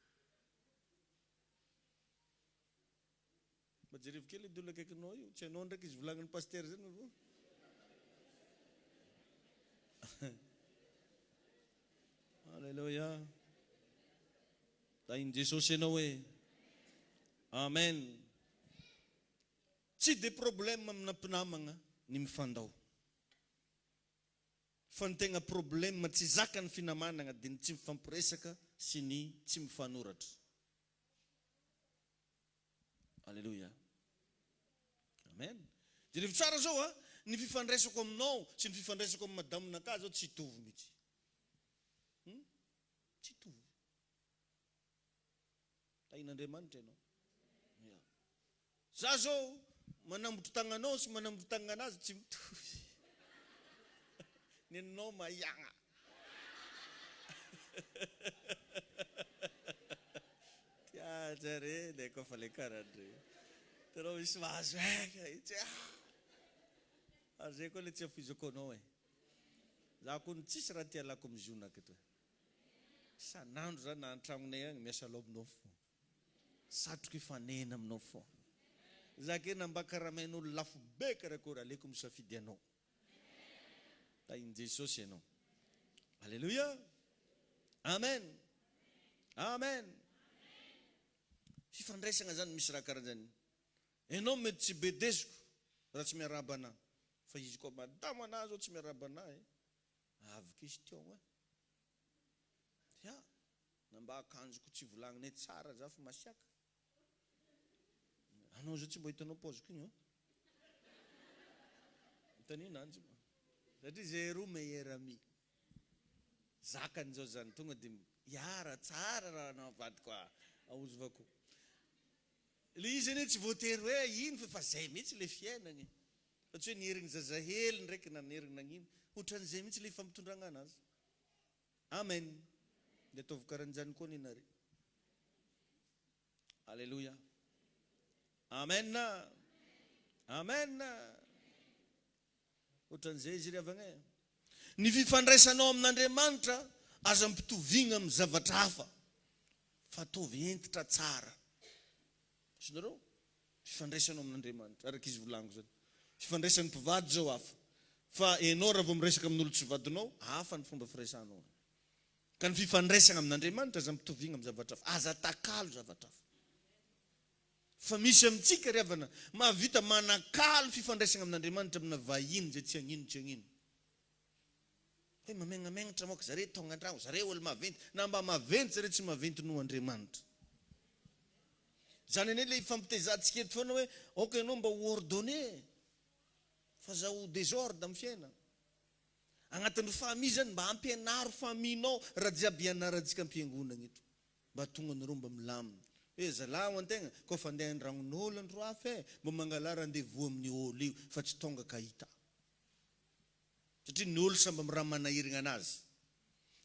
Mba jerevo kely edy olona akaikinao io, tsy hainao ndraiky izy volagnin'ny pasitera zany va? Alléluia. Tahin'i Jesosy ianao e. Amen. Tsy de problème amina mpinamagna ny mifandao. Fa ny tegna problème tsy zakan'ny finamanagna de ny tsy mifampiresaka sy ny tsy mifanoratra. Aleloia. Amen. Jerevo tsara zao a, ny fifandraisako aminao sy ny fifandraisako amin'ny madame-nakahy zao tsy hitovy mihitsy. Hum? Tsy hitovy. Tahin'Andriamanitra ianao. Ya. Za zao manambotry tagnanao sy manambotry tagnanazy tsy mitovy. Nenao maiagna. Tianjare le koa fa le karan-dre. Hitanao misy mahazo aigna itsy ah. Ary zay koa le tsy afoizako anao e. Za kony tsisy raha ty alako mizonaka eto e. Isan'andro za na an-tragnonay agny miasa aloha aminao fô. Satriko hifanena aminao fô. Za ke na mba karamain'olo lafo be karakory aleko misafidy anao. Tahin'i Jesosy ianao. Aleloia. Amen. Amen. Fifandraisana zany misy raha karan'zany. Enao mety tsy bedesiko raha tsy miarahaba anah. Fa izy koa madama anah zao tsy miarahaba anah e. Avy question eh. Ya, na mba akanjoko tsy volagnine tsara za fa masiaka. Anao zao tsy mba hitanao paoziko igny an. Hitan'ino anjy ma. Satria zay roa meilleur ami. Zakany zao zany tonga de hiara tsara raha anao vadiko a. Ahozovako. Le izy anie tsy voatery hoe ino fa efa zay mihitsy le fiainagna e. Fa tsy hoe niherigny zazahely ndraiky na niherigny nagnino. Otran'izay mihitsy le fampitondragna anazy. Amen. De ataovy karan'izany koa anie nareo. Aleloia. Amen. Amen. Ohatran'izay izy ry havagna e. Ny fifandraisanao amin'Andriamanitra aza ampitoviagna amin'ny zavatra hafa fa ataovy hentitra tsara. Azonareo? Fifandraisanao amin'Andriamanitra, araka izy volaniko zany. Fifandraisan'ny mpivady zao hafa. Fa enao raha vao miresaka amin'olo tsy vadinao, hafa ny fomba firesahanao. Ka ny fifandraisana amin'Andriamanitra aza ampitoviagna amin'ny zavatra hafa. Aza atakalo zavatra hafa. Fa misy amintsika ry havana mahavita manakalo fifandraisana amin'Andriamanitra amina vahiny izay tsy hagnino tsy hagnino. Hoe mamegnamengnatra manko zare tonga andragno, zare olo maventy, na mba maventy zare tsy maventy noho Andriamanitra. Zany anie le ifampitezantsika eto foana hoe aoka ianao mba ho ordonné fa za ho desordre amin'ny fiainana. Agnatin'ny famille zany mba ampianaro famille-nao raha jiaby ianarantsika am-piangonana eto. Mba tonga anareo mba milamina. Hoe zalahy ho antegna koa fa andeha andragnon'olo andro hafa e, mba mangalà rendez-vous amin'ny olo io fa tsy tonga ka hita. Satria ny olo samby amin'ny raha manahiragna anazy.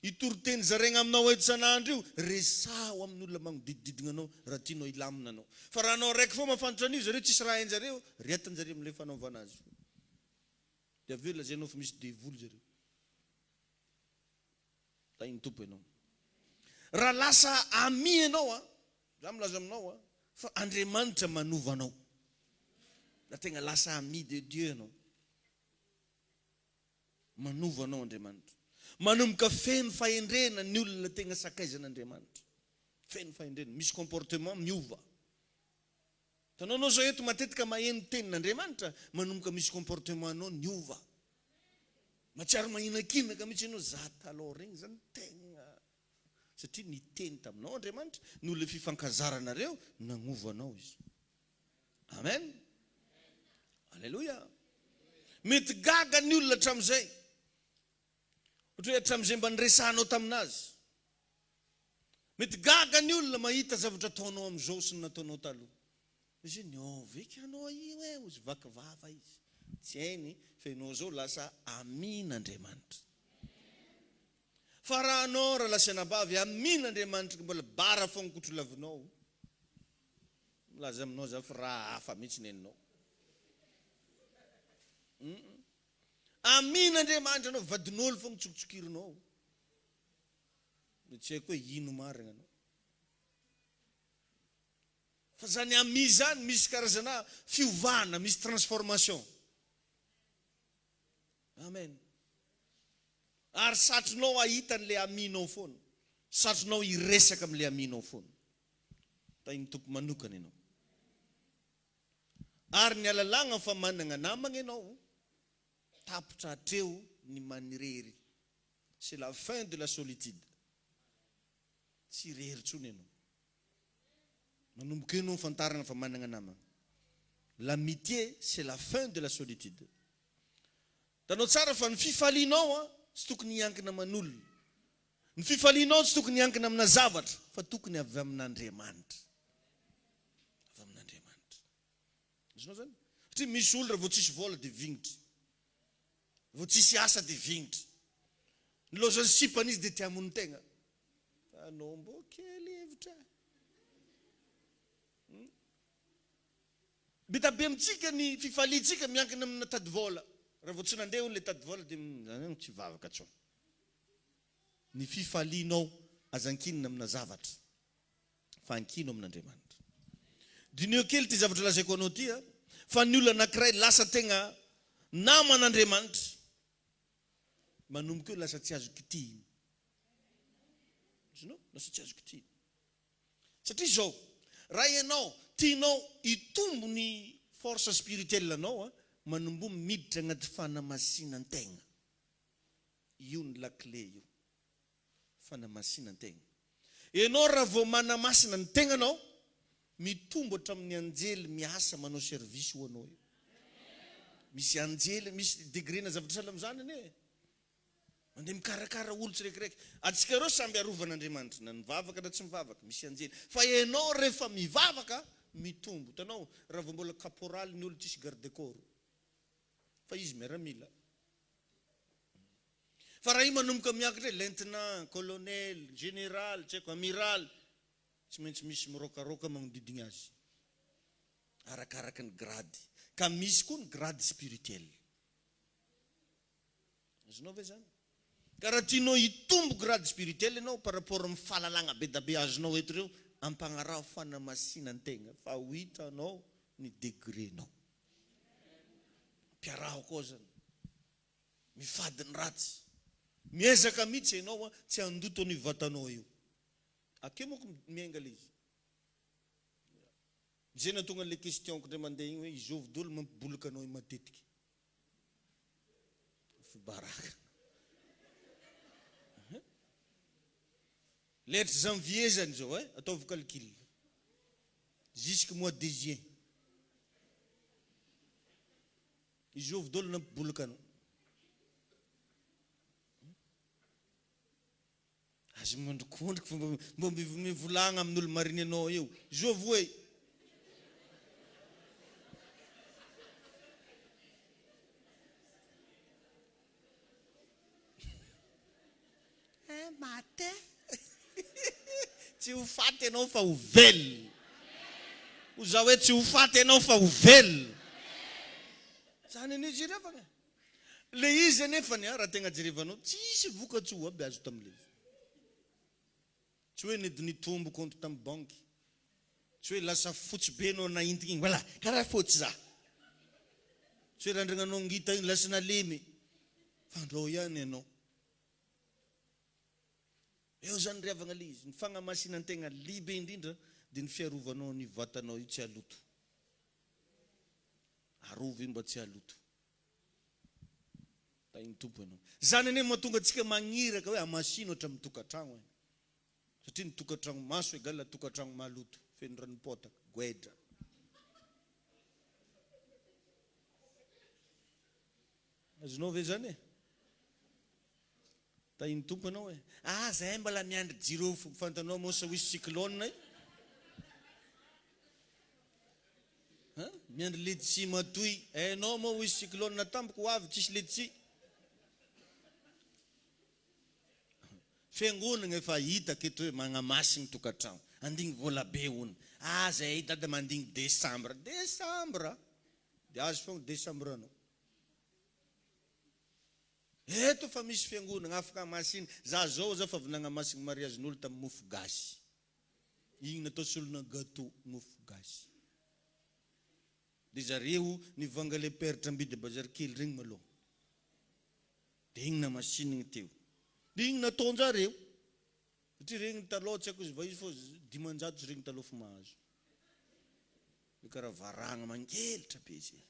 Io toriteny zaraigna aminao eto isan'andro io, resaho amin'ny olona magnodidididgna anao raha tianao hilamina anao. Fa raha anao araiky fô mahafantatra an'io zareo tsisy raha hain-jareo, retin-jareo amle fanaovana azy io. Dia avy eo lazainao fa misy devoly zareo. Tahin'ny Tompo ianao. Raha lasa ami ianao an, za milaza aminao an, fa Andriamanitra manova anao. Raha tegna lasa ami de Dieu ianao. Manova anao Andriamanitra. Manomboka feno fahendrena ny olona tegna sakaizan'Andriamanitra. Feno fahendrena, misy comportement miova. Hitanao anao zao eto matetika maheno tenin'Andriamanitra, manomboka misy comportement anao niova. Mahatsiaro mahinakinaka mihitsy ianao, za taloha regny zany tegna satria niteny taminao Andriamanitra, noho le fifankazaranareo nagnova anao izy. Amen. Aleloia. Mety gaga ny olona hatramin'izay. Ohatra hoe hatramin'izay mba niresahanao tamin'azy. Mety gaga ny olona mahita zavatra ataonao amin'izao sy ny nataonao taloha. Izy hoe niova eky anao io e, hozy vaky vava izy. Tsy hainy fa ianao izao lasa amin'Andriamanitra. Fa raha anao rahalahy sy anabavy amin'Andriamanitra mbola bara foagna kotrolavinao, milaza aminao za fa raha hafa mihitsy neninao. Amin'Andriamanitra anao vadin'olo foagna tsokotsokirinao. Dia tsy haiko hoe ino marina anao. Fa zany ami zany misy karazana fiovana, misy transformation. Amen. Ary satrinao hahita an'ilay ami-nao foana. Satrinao hiresaka amin'ilay ami-nao foana. Tahin'ny Tompo manokana ianao. Ary ny alalagna fa managna namagna ianao, tapitra hatreo ny manirery. C'est la fin de la solitude. Tsy irery intsony ianao. Manomboka eo no fantarana fa managna namagna. L'amitié c'est la fin de la solitude. Hitanao tsara fa ny fifalianao an tsy tokony hiankina aman'olona. Ny fifalianao tsy tokony hiankina amina zavatra fa tokony avy amin'Andriamanitra. Avy amin'Andriamanitra. Azonao zany? Satria misy olona raha vao tsisy vola dia vignitra. Vao tsisy asa dia vignitra. Nilaozan'ny sipany izy dia te hamono tegna. Fa anao mbô kely hevitra e. Hmm? Be da be amintsika ny fifaliantsika miankina amina tady vola. Raha vao tsy nandeha hono le tady vola dia zany tsy hivavaka tsony. Ny fifalianao aza ankinina amina zavatra. fa ankino amin'Andriamanitra. Diniho kely ity zavatra lazaiko anao ity a, fa ny olona anankiray lasa tegna naman'Andriamanitra, manomboka eo lasa tsy azo kitihina. Azonao? Lasa tsy azo kitihina. Satria izao, raha ianao tianao hitombo ny force spirituelle anao a, manomboha miditra agnaty fanamasinan-tegna. Io ny lakile io. fanamasinan-tegna. Enao raha vao manamasina ny tegnanao, mitombo hatramin'ny anjely miasa manao service ho anao io. Misy anjely, misy degré-na zavatra sahala amin'izany anie e. Mandeha mikarakara olo tsiraikiraiky. Antsika ireo samby arovan'Andriamanitra, na mivavaka na tsy mivavaka, misy anjely. Fa enao rehefa mivavaka, mitombo. Hitanao, raha vao mbola caporal ny olo tsisy garde corps. Fa izy miaramila. Fa raha io manomboka miakatra hoe lieutenant, colonel, général, tsy haiko, amiral, tsy maintsy misy miraokaroka magnodidigna azy. Arakaraky ny grade. Ka misy koa ny grade spirituel. Azonao ve zany? Ka raha tianao hitombo grade spirituel ianao par rapport amin'ny fahalalagna be da be azonao eto ireo, ampagnaraho fanamasinan-tegna fa ho hitanao ny degré-nao. Ampiaraho koa zany. Mifady ny ratsy. Miezaka mihitsy ianao tsy handoto an'io vatanao io. Akeo manko miainga le izy. Zay nahatonga an'le question-ko indray mandeha igny hoe izovy daholo mampiboloka anao io matetika. Fibaraka. Lettre janvier zany zao eh, ataovy calcul. Jusque mois de juin. Izovy daholo nampibolaka anao. Aza miondrikondriky fa mba mivolagna amin'olo mariny anao eo. Izovy hoe. Eh maty eh. Tsy ho faty ianao fa ho velona. Hoy za hoe tsy ho faty ianao fa ho velona. Zany anie jerevana e. Le izy anefany a, raha tegna jerevanao, tsisy vokatsoa aby azo tamle izy. Tsy hoe nety nitombo compte tamin'ny banky. Tsy hoe lasa fotsy be enao nahintigny igny, voilà, karaha fotsy za. Tsy hoe randragnanao ngita igny lasa nalemy, fa andrao ihany enao. Eo zany ry havagna le izy, ny fagnamasinan-tegna lehibe indrindra dia ny fiarovanao ny vatanao io tsy haloto. Arovy io mba tsy haloto. Tahin'ny Tompo ianao. Zany anie mahatonga antsika magniraka hoe hamasino hatramin'ny tokantragno e. Satria ny tokantragno maso egal tokantragno maloto, feno ranom-potaka, goedra. Azonao ve zany e? Tahin'ny Tompo ianao e. Ah, zahay mbola miandry jirofo, fantanao moa sa hoisy cyclone e? Hein? Miandry letchi matoy. Hainao moa hoisy cyclone tampoka ho avy tsisy letchi. Fiangonagna efa hitako eto hoe magnamasigny tokantragno. Andigny vola be hono. Ah zahay dada mandigny décembre. Décembre? Dia azo fogna décembre anao. Eto fa misy fiangonagna afaka hamasigny. Za zao za fa avy nagnamasigny mariazin'olo tamin'ny mofo gasy. Igny natao solona gâteau mofo gasy. De zareo nivanga le peratra ambidy bazary kely regny malôha. De igny namasinigny teo. De igny nataonjareo. Satria regny talôha tsy haiko izy va izy fô 500 izy regny talôha fo mahazo. Le karaha varahagna mangelitra be zay.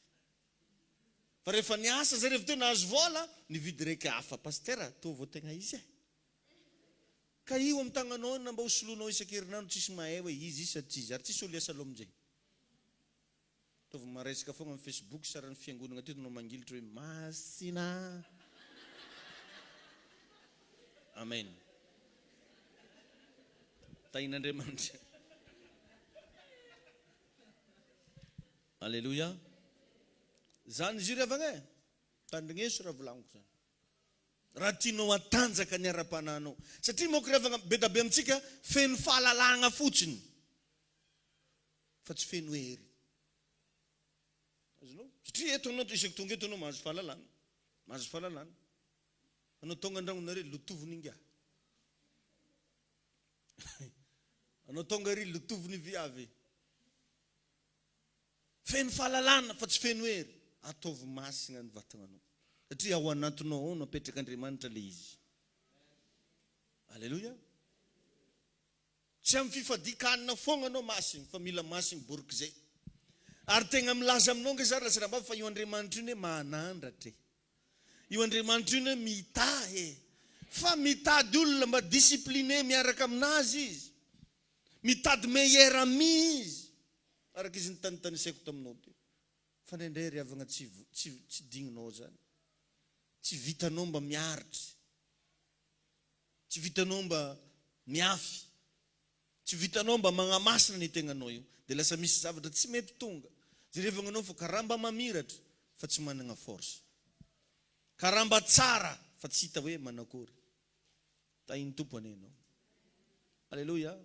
Fa rehefa niasa zareo avy teo nahazo vôla, nividy raiky hafa. Pasitera, tô vao tegna izy e. Ka io amin'ny tagnanao io na mba ho soloinao isan-kerinandro tsisy mahay hoe izy izy sa tsy izy ary tsisy olo hiasa aloha amin'izay. Ataovy maresaka foagna amin'ny facebook saran'ny fiangonagna aty anao mangilitra hoe masina. Amen. Tahin'Andriamanitra. Alléluia. Zany izy io ry havagna e. Tandrigneso raha volagniko zany. Raha tianao hatanjaka ny ara-panahinao. Satria manko ry havagna, be da be amintsika feno fahalalagna fotsiny fa tsy feno hery. Azonao? Satria eto anao, isaky tonga eto anao mahazo fahalalagna. Mahazo fahalalagna. Anao tonga an-dragnonareo, lotoviny ingahy. Anao tonga ary, lotoviny viavy. Feno fahalalana fa tsy feno hery. Ataovy masina ny vatananao. Satria ao anatinao ao no apetrak'Andriamanitra ilay izy. Aleloia. Tsy amin'ny fifadian-kanina foagna anao masina fa mila masina borik'izay. Ary tegna milaza aminao nge za Ratsirambavy fa io Andriamanitra io ne manandratra e. Io Andriamanitra io ne mitahy e. Fa mitady olona mba discipliné miaraka aminazy izy. Mitady meilleur ami izy. Araka izy nitanitanisaiko taminao teo. Fa indraindray ry havagna tsy tsy tsy digninao zany. Tsy vitanao mba miaritry. Tsy vitanao mba miafy. Tsy vitanao mba magnamasina ny tegnanao io. Dia lasa misy zavatra tsy mety tonga. Jerevagna anao fa karaha mba mamiratra fa tsy managna force. Karaha mba tsara fa tsy hita hoe manakory. Tahin'ny Tompo anie ianao. Aleloia.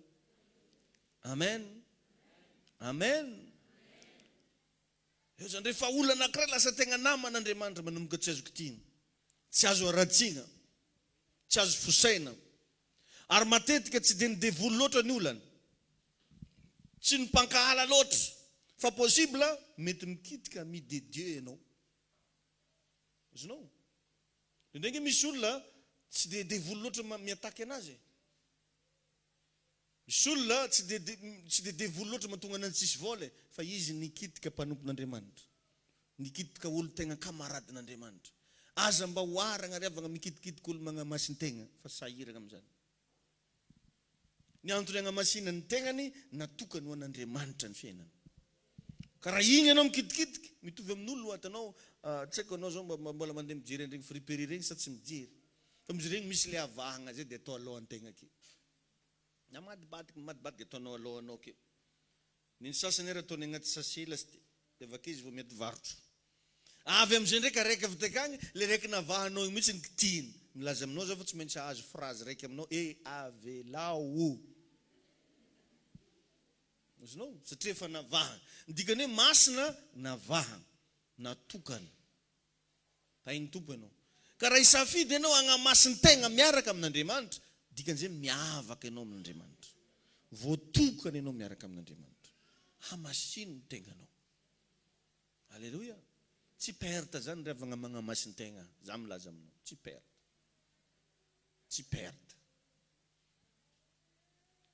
Amen. Amen. Eo zany rehefa olona anankiray lasa tegna namana Andriamanitra manomboka tsy azo kitihina, tsy azo haratsiana, tsy azo fosaina. Ary matetika tsy dia ny devoly loatra ny olana. Tsy ny mpankahala loatra. Fa possible mety mikitika ami de Dieu ianao. Azonao? Indraindray ange misy olona tsy dia devoly loatra mi-attaque anazy e. Misy olona tsy dia tsy dia devoly loatra mahatonga anazy tsisy vola e, fa izy nikitika mpanompon'Andriamanitra. Nikitika olo tegna camaradin'Andriamanitra. Aza mba oharagna ry havagna mikitikitika olo magnamasin-tegna fa sahiragna amizany. Ny antony agnamasinany ny tegnany, natokany ho an'Andriamanitra ny fiainany. Ka raha iny ianao mikitikitika, mitovy amin'olo atanao, tsy haiko anao zao mba mbola mandeha mijery an'iregny friperie regny sa tsy mijery. Fa misy regny misy le avahagna zay de atao alohan-tegna ake. Namadibadika, mamadibadika ataonao alohanao ake. Ny ny sasany ary ataony agnaty sachet lasite, de avake izy vao miady varotra. Avy amizay ndraiky araiky avy takagny, le raiky navahanao igny mihitsy no kitihiny. Milaza aminao zaho fa tsy maintsy hahazo phrase raiky aminao, eh avelao. Azonao? Satria efa navahana. Ny dikany hoe masina, navahana, natokana. Tahin'ny Tompo ianao. Ka raha hisafidy ianao hagnamasin-tegna miaraka amin'Andriamanitra, Dikan'izay miavaka ianao amin'Andriamanitra. Voatokana ianao miaraka amin'Andriamanitra. Hamasino ny tegnanao. Aleloia! Tsy perte zany ry havagna magnamasin-tegna, za milaza aminao, tsy perte. Tsy perte.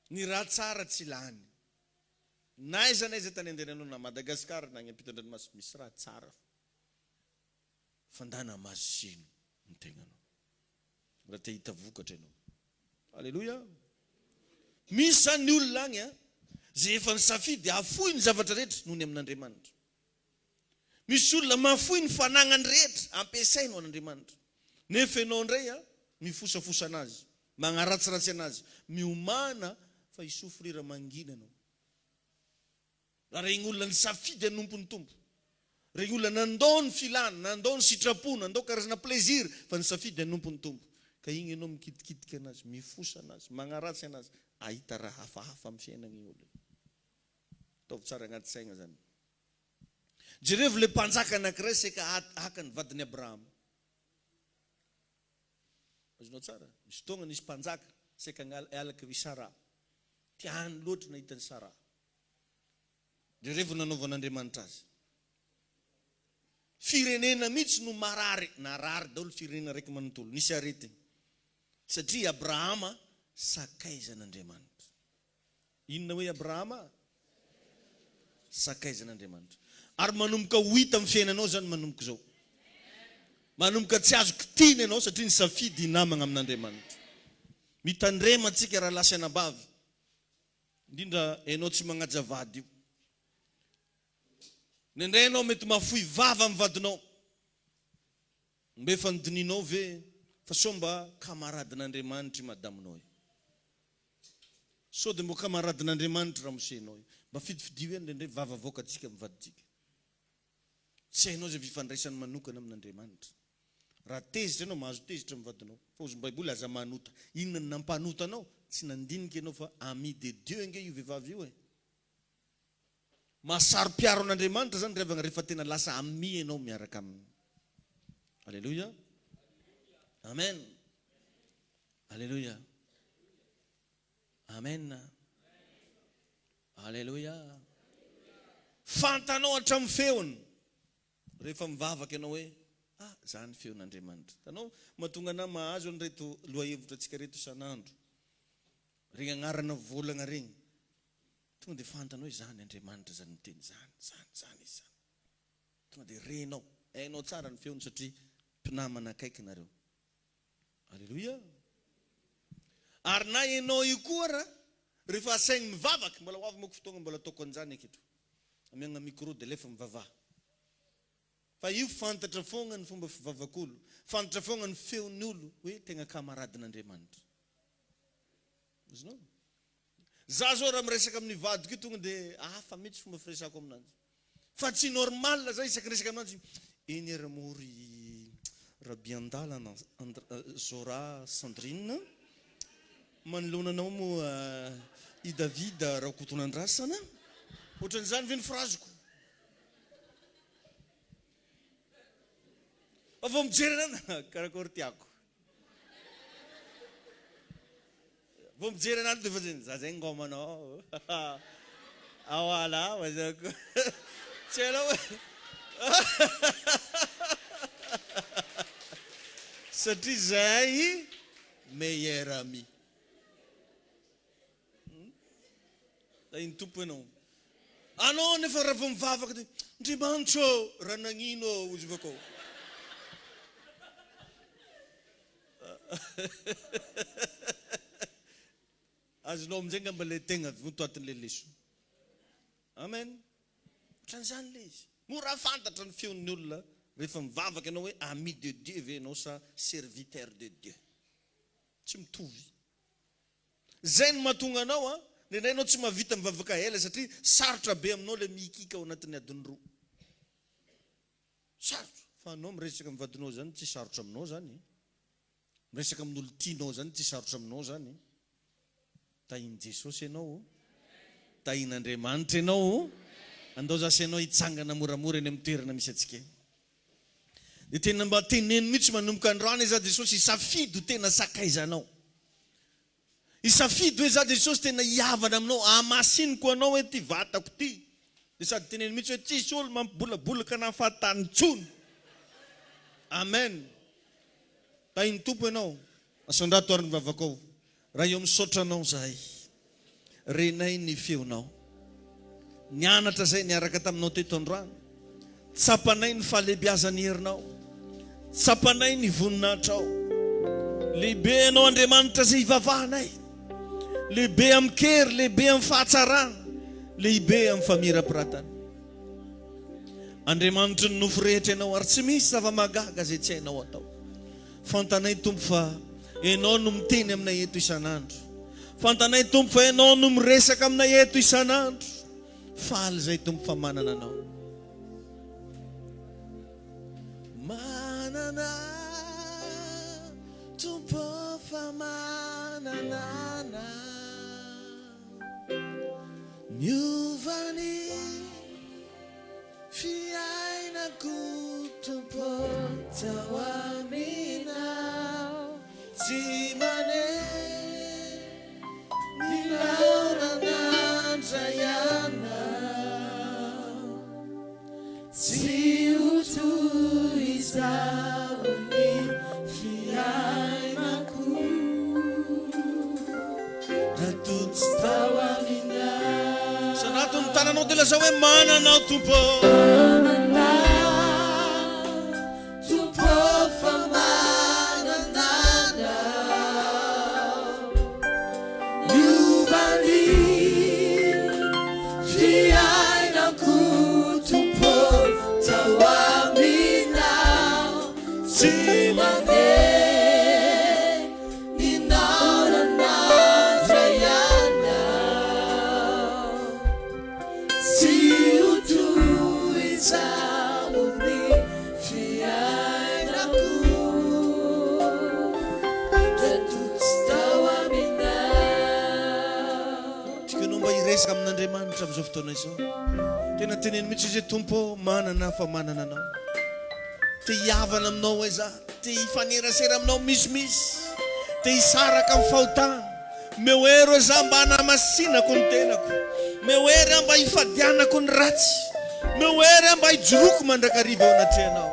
Ny raha tsara tsy lany. Na aiza na aiza tany andehananao, na Madagascar na agny ampitan-dranomasina, misy raha tsara fo. Fa ndana hamasino ny tegnanao. Raha te hahita vokatra ianao. Aleloia! Misy zany ny olona agny an, zay efa nisafidy hahafoy ny zavatra rehetra noho ny amin'Andriamanitra. Misy olona mahafoy ny fanagnany rehetra ampiasainy ho an'Andriamanitra. Nefa ianao indray an, mifosafosa anazy, magnaratsiratsy anazy. Miomàna fa hi-souffrir mangina ianao. Raha regny olona nisafidy hanompo ny Tompo, regny olona nandao ny filana, nandao ny sitrapo, nandao karazana plaisir fa nisafidy hanompo ny Tompo, ka igny ianao mikitikitika anazy, mifosa anazy, magnaratsy anazy, ahita raha hafahafa amin'ny fiainagna igny olona igny. Ataovy tsara agnaty saigna zany. Jerevo le mpanjaka anakiray saika haka ny vadin'i Abrahama. Azonao tsara? Misy fotoagna nisy mpanjaka saika halaky ry Sarah. Tiany loatra nahita an'i Sarah. Jerevo ny nanaovan'Andriamanitra azy. Firenena mihitsy no marary, narary daholo firenena raiky manontolo, nisy aretigny. Satria i Abrahama sakaizan'Andriamanitra. Inona hoe Abrahama? Sakaizan'Andriamanitra. Ary manomboka ho hita amin'ny fiainanao izany manomboka izao. Manomboka tsy azo kitihina ianao satria nisafidy hinamagna amin'Andriamanitra. Mitandrema antsika rahalahy sy anabavy. Indrindra enao tsy magnaja vady io. Indraindray enao mety mahafoy vava amin'ny vadinao. Mba efa nodinihinao ve fa sao mba kamaradin'Andriamanitra i madaminao io? Sao dia mbo kamaradin'Andriamanitra ramosenao io? Mba fidifidio ihany indraindray vava avoakantsika amin'ny vadintsika. Tsy hainao izay fifandraisany manokana amin'Andriamanitra. Raha tezitra ianao, mahazo tezitra amin'ny vadinao. Fa hozy ny Baiboly, aza manota. Inona no nampanota anao? Tsy nandinika ianao fa ami de Dieu ange io vehivavy io e. Mahasaro-piaro an'Andriamanitra izany ry havagna rehefa tena lasa ami ianao miaraka aminy. Aleloia. Amen. Aleloia. Amen. Aleloia. Fantanao hatramin'ny feony. Rehefa mivavaka ianao hoe, Ah, izany feon'Andriamanitra. Hitanao, mahatonga anah mahazo an'ireto lohahevitra antsika ireto isan'andro. Regny agnarana volagna regny. Tonga dia fantanao hoe izany Andriamanitra izany miteny izany, izany, izany izy izany. Tonga dia renao, hainao tsara ny feony satria mpinamana akaiky nareo. Aleloia! Ary na enao io koa ara, rehefa asainy mivavaka, mbola ho avy manko fotoagna mbola ataoko an'izany aketo, amiagna micro de alefa mivavaha. Fa io fantatra foagna ny fomba fivavak'olo, fantatra foagna ny feon'ny olo hoe tegna camaradin'Andriamanitra. Azonao? Za zao raha miresaka amin'ny vadiko io tonga de hafa mihitsy fomba firesako aminanjy. Fa tsy normal za isaky resaka aminanjy eny ary moa ry Rabiandalana Zora Sandrine manoloana anao moa i David Rakotonandrasana. Ohatran'izany ve ny phrase-ko? Fa vao mijery anah karakory tiako. Vao mijery anah dia efa zay, za zay ngômanao Awala mazako tsy hainao hoe satria zahay meilleur ami. Tahin'ny Tompo ianao. Anao anefa raha vao mivavaka dia Andriamanitra ô, raha nagnino ô, hozy bakao. Azonao amin'izay angamba ilay tegna vontoatin'ilay lesona. Amen. Ohatran'izany ilay izy. Mora fantatra ny feon'ny olona rehefa mivavaka ianao hoe ami de Dieu ve ianao sa serviteur de Dieu. Tsy mitovy. Zay no mahatonga anao an, indraindray ianao tsy mahavita mivavaka ela satria sarotra be aminao ilay mihikiaka ao anatin'ny adiny roa. Sarotra. Fa anao miresaka amin'ny vadinao zany tsy sarotra aminao zany e. Miresaka amin'olo tianao zany tsy sarotra aminao zany e. Tahin'i Jesosy ianao o. Tahin'Andriamanitra ianao o. Andao za sy ianao hitsangana moramora eny amin'ny toerana misy antsika eny. Dia tena mba teneno mihitsy manomboka androany aza Jesosy hisafidy ho tena sakaizanao. Hisafidy hoe za Jesosy tena hihavana aminao, hamasiniko anao hoe ty vatako ty. Dia sady teneno mihitsy hoe tsisy olo mampibolabolaka anah fahatany intsony. Amen. Tahin'ny Tompo ianao. Asandrato ary ny vavakao. Ray ô misaotra anao zahay. Renay ny feonao. Nianatra zay niaraka taminao teto androany. Tsapanay ny fahalebiazan'ny herinao. Tsapanay ny voninahitrao. Lehibe ianao Andriamanitra izay ivavahanay. Lehibe amin-kery, lehibe amin'ny fahatsarana, lehibe amin'ny famirapiratana. Andriamanitry ny nofo rehetra ianao ary tsy misy zava-mahagaga izay tsy hainao atao. Fantanay Tompo fa Ianao no miteny aminay eto isan'andro. Fantanay Tompo fa Ianao no miresaka aminay eto isan'andro. Faly izay Tompo fa manana Anao. Manana Tompo fa manana Anao. Niova ny fiainako Tompo tao aminao. Tsy manenina Nilaona nandray anao. Tsy ho toy izao ny fiainako. Raha toa tsy tao aminao. Sanato ny tananao dia lazao hoe manana aho Tompo ô. Manana Tompo ô fa manana Anao. Niova ny fiainako Tompo ô tao Aminao. Tsy mandeha ny naorana ndray Anao. Tsy ho toy izao ny fiainako raha toa tsy tao aminao. Tiako ianao mba hiresaka amin'Andriamanitra amin'izao fotoana izao. Tena teneno mihitsy izy hoe, Tompo ô, manana aho fa manana Anao. Te hihavana aminao aho izaho. Te hifanerasera aminao misimisy. Te hisaraka amin'ny fahotana. Omeo hery aho izaho mba hanamasinako ny tenako. Omeo hery aho mba hifadianako ny ratsy. Omeo hery aho mba hijoroako mandrakariva eo anatrehanao.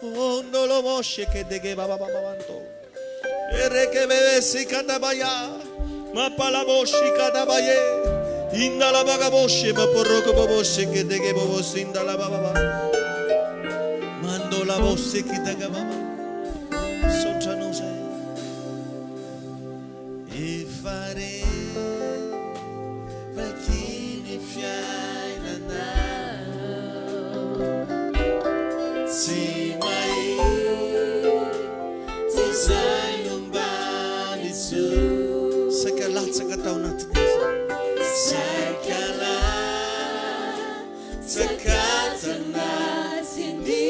Ondolomoshekedegебababababantô. Erekebebesikadabaya. Mapalabosikadabaye. Indalabagaboshe maporokoboboshekedegebobosindalabababa. Mandolabosekidagababa. Misaotra anao izahay. Efa reraky ny fiainana Tsy mahita izay ombany intsony Saika latsaka tao anatin'izy Saika latsaka tanatin'ny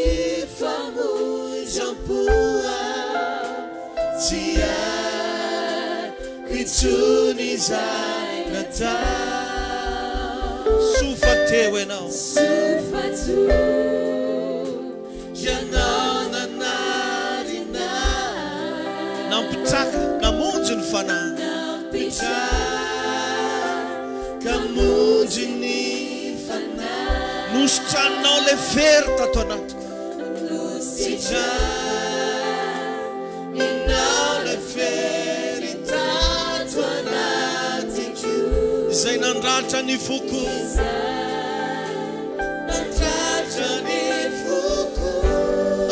famoizam-po Tsy haiko intsony izay natao. Soa fa teo ianao. Soa fa teo ianao nanarina ahy. Nampitraka, namonjy ny fanahy. Nampitraka, hamonjy ny fanahy. Nositraninao ilay fery tato anatiko. Izay nandratra ny foko.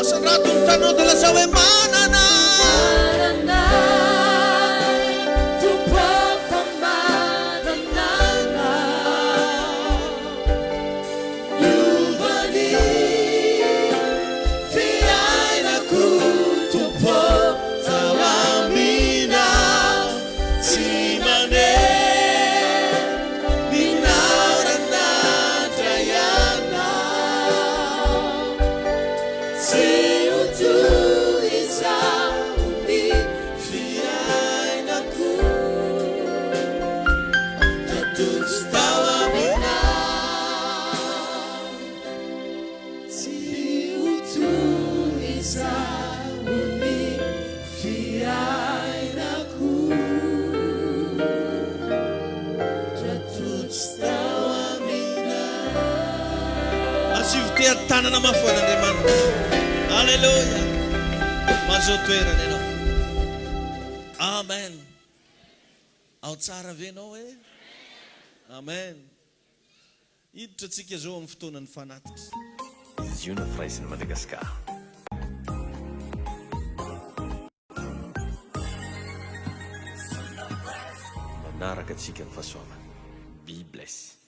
Asandrato ny tananao dia lazao hoe manana. Niova ny fiainako Tompo ô tao aminao Tsy manenina raha nandray anao Tsy ho toy izao. Miteha-tanana mafy ho an'Andriamanitra. Aleloia. Mahazoa toerana ianao. Amen. Ao tsara ve ianao e? Amen. Hiditra tsika zao amin'ny fotoanan'ny fanatitra. Ziona Firaisan'i Madagasikara. Manaraka antsika ny fahasoavana. Be bless.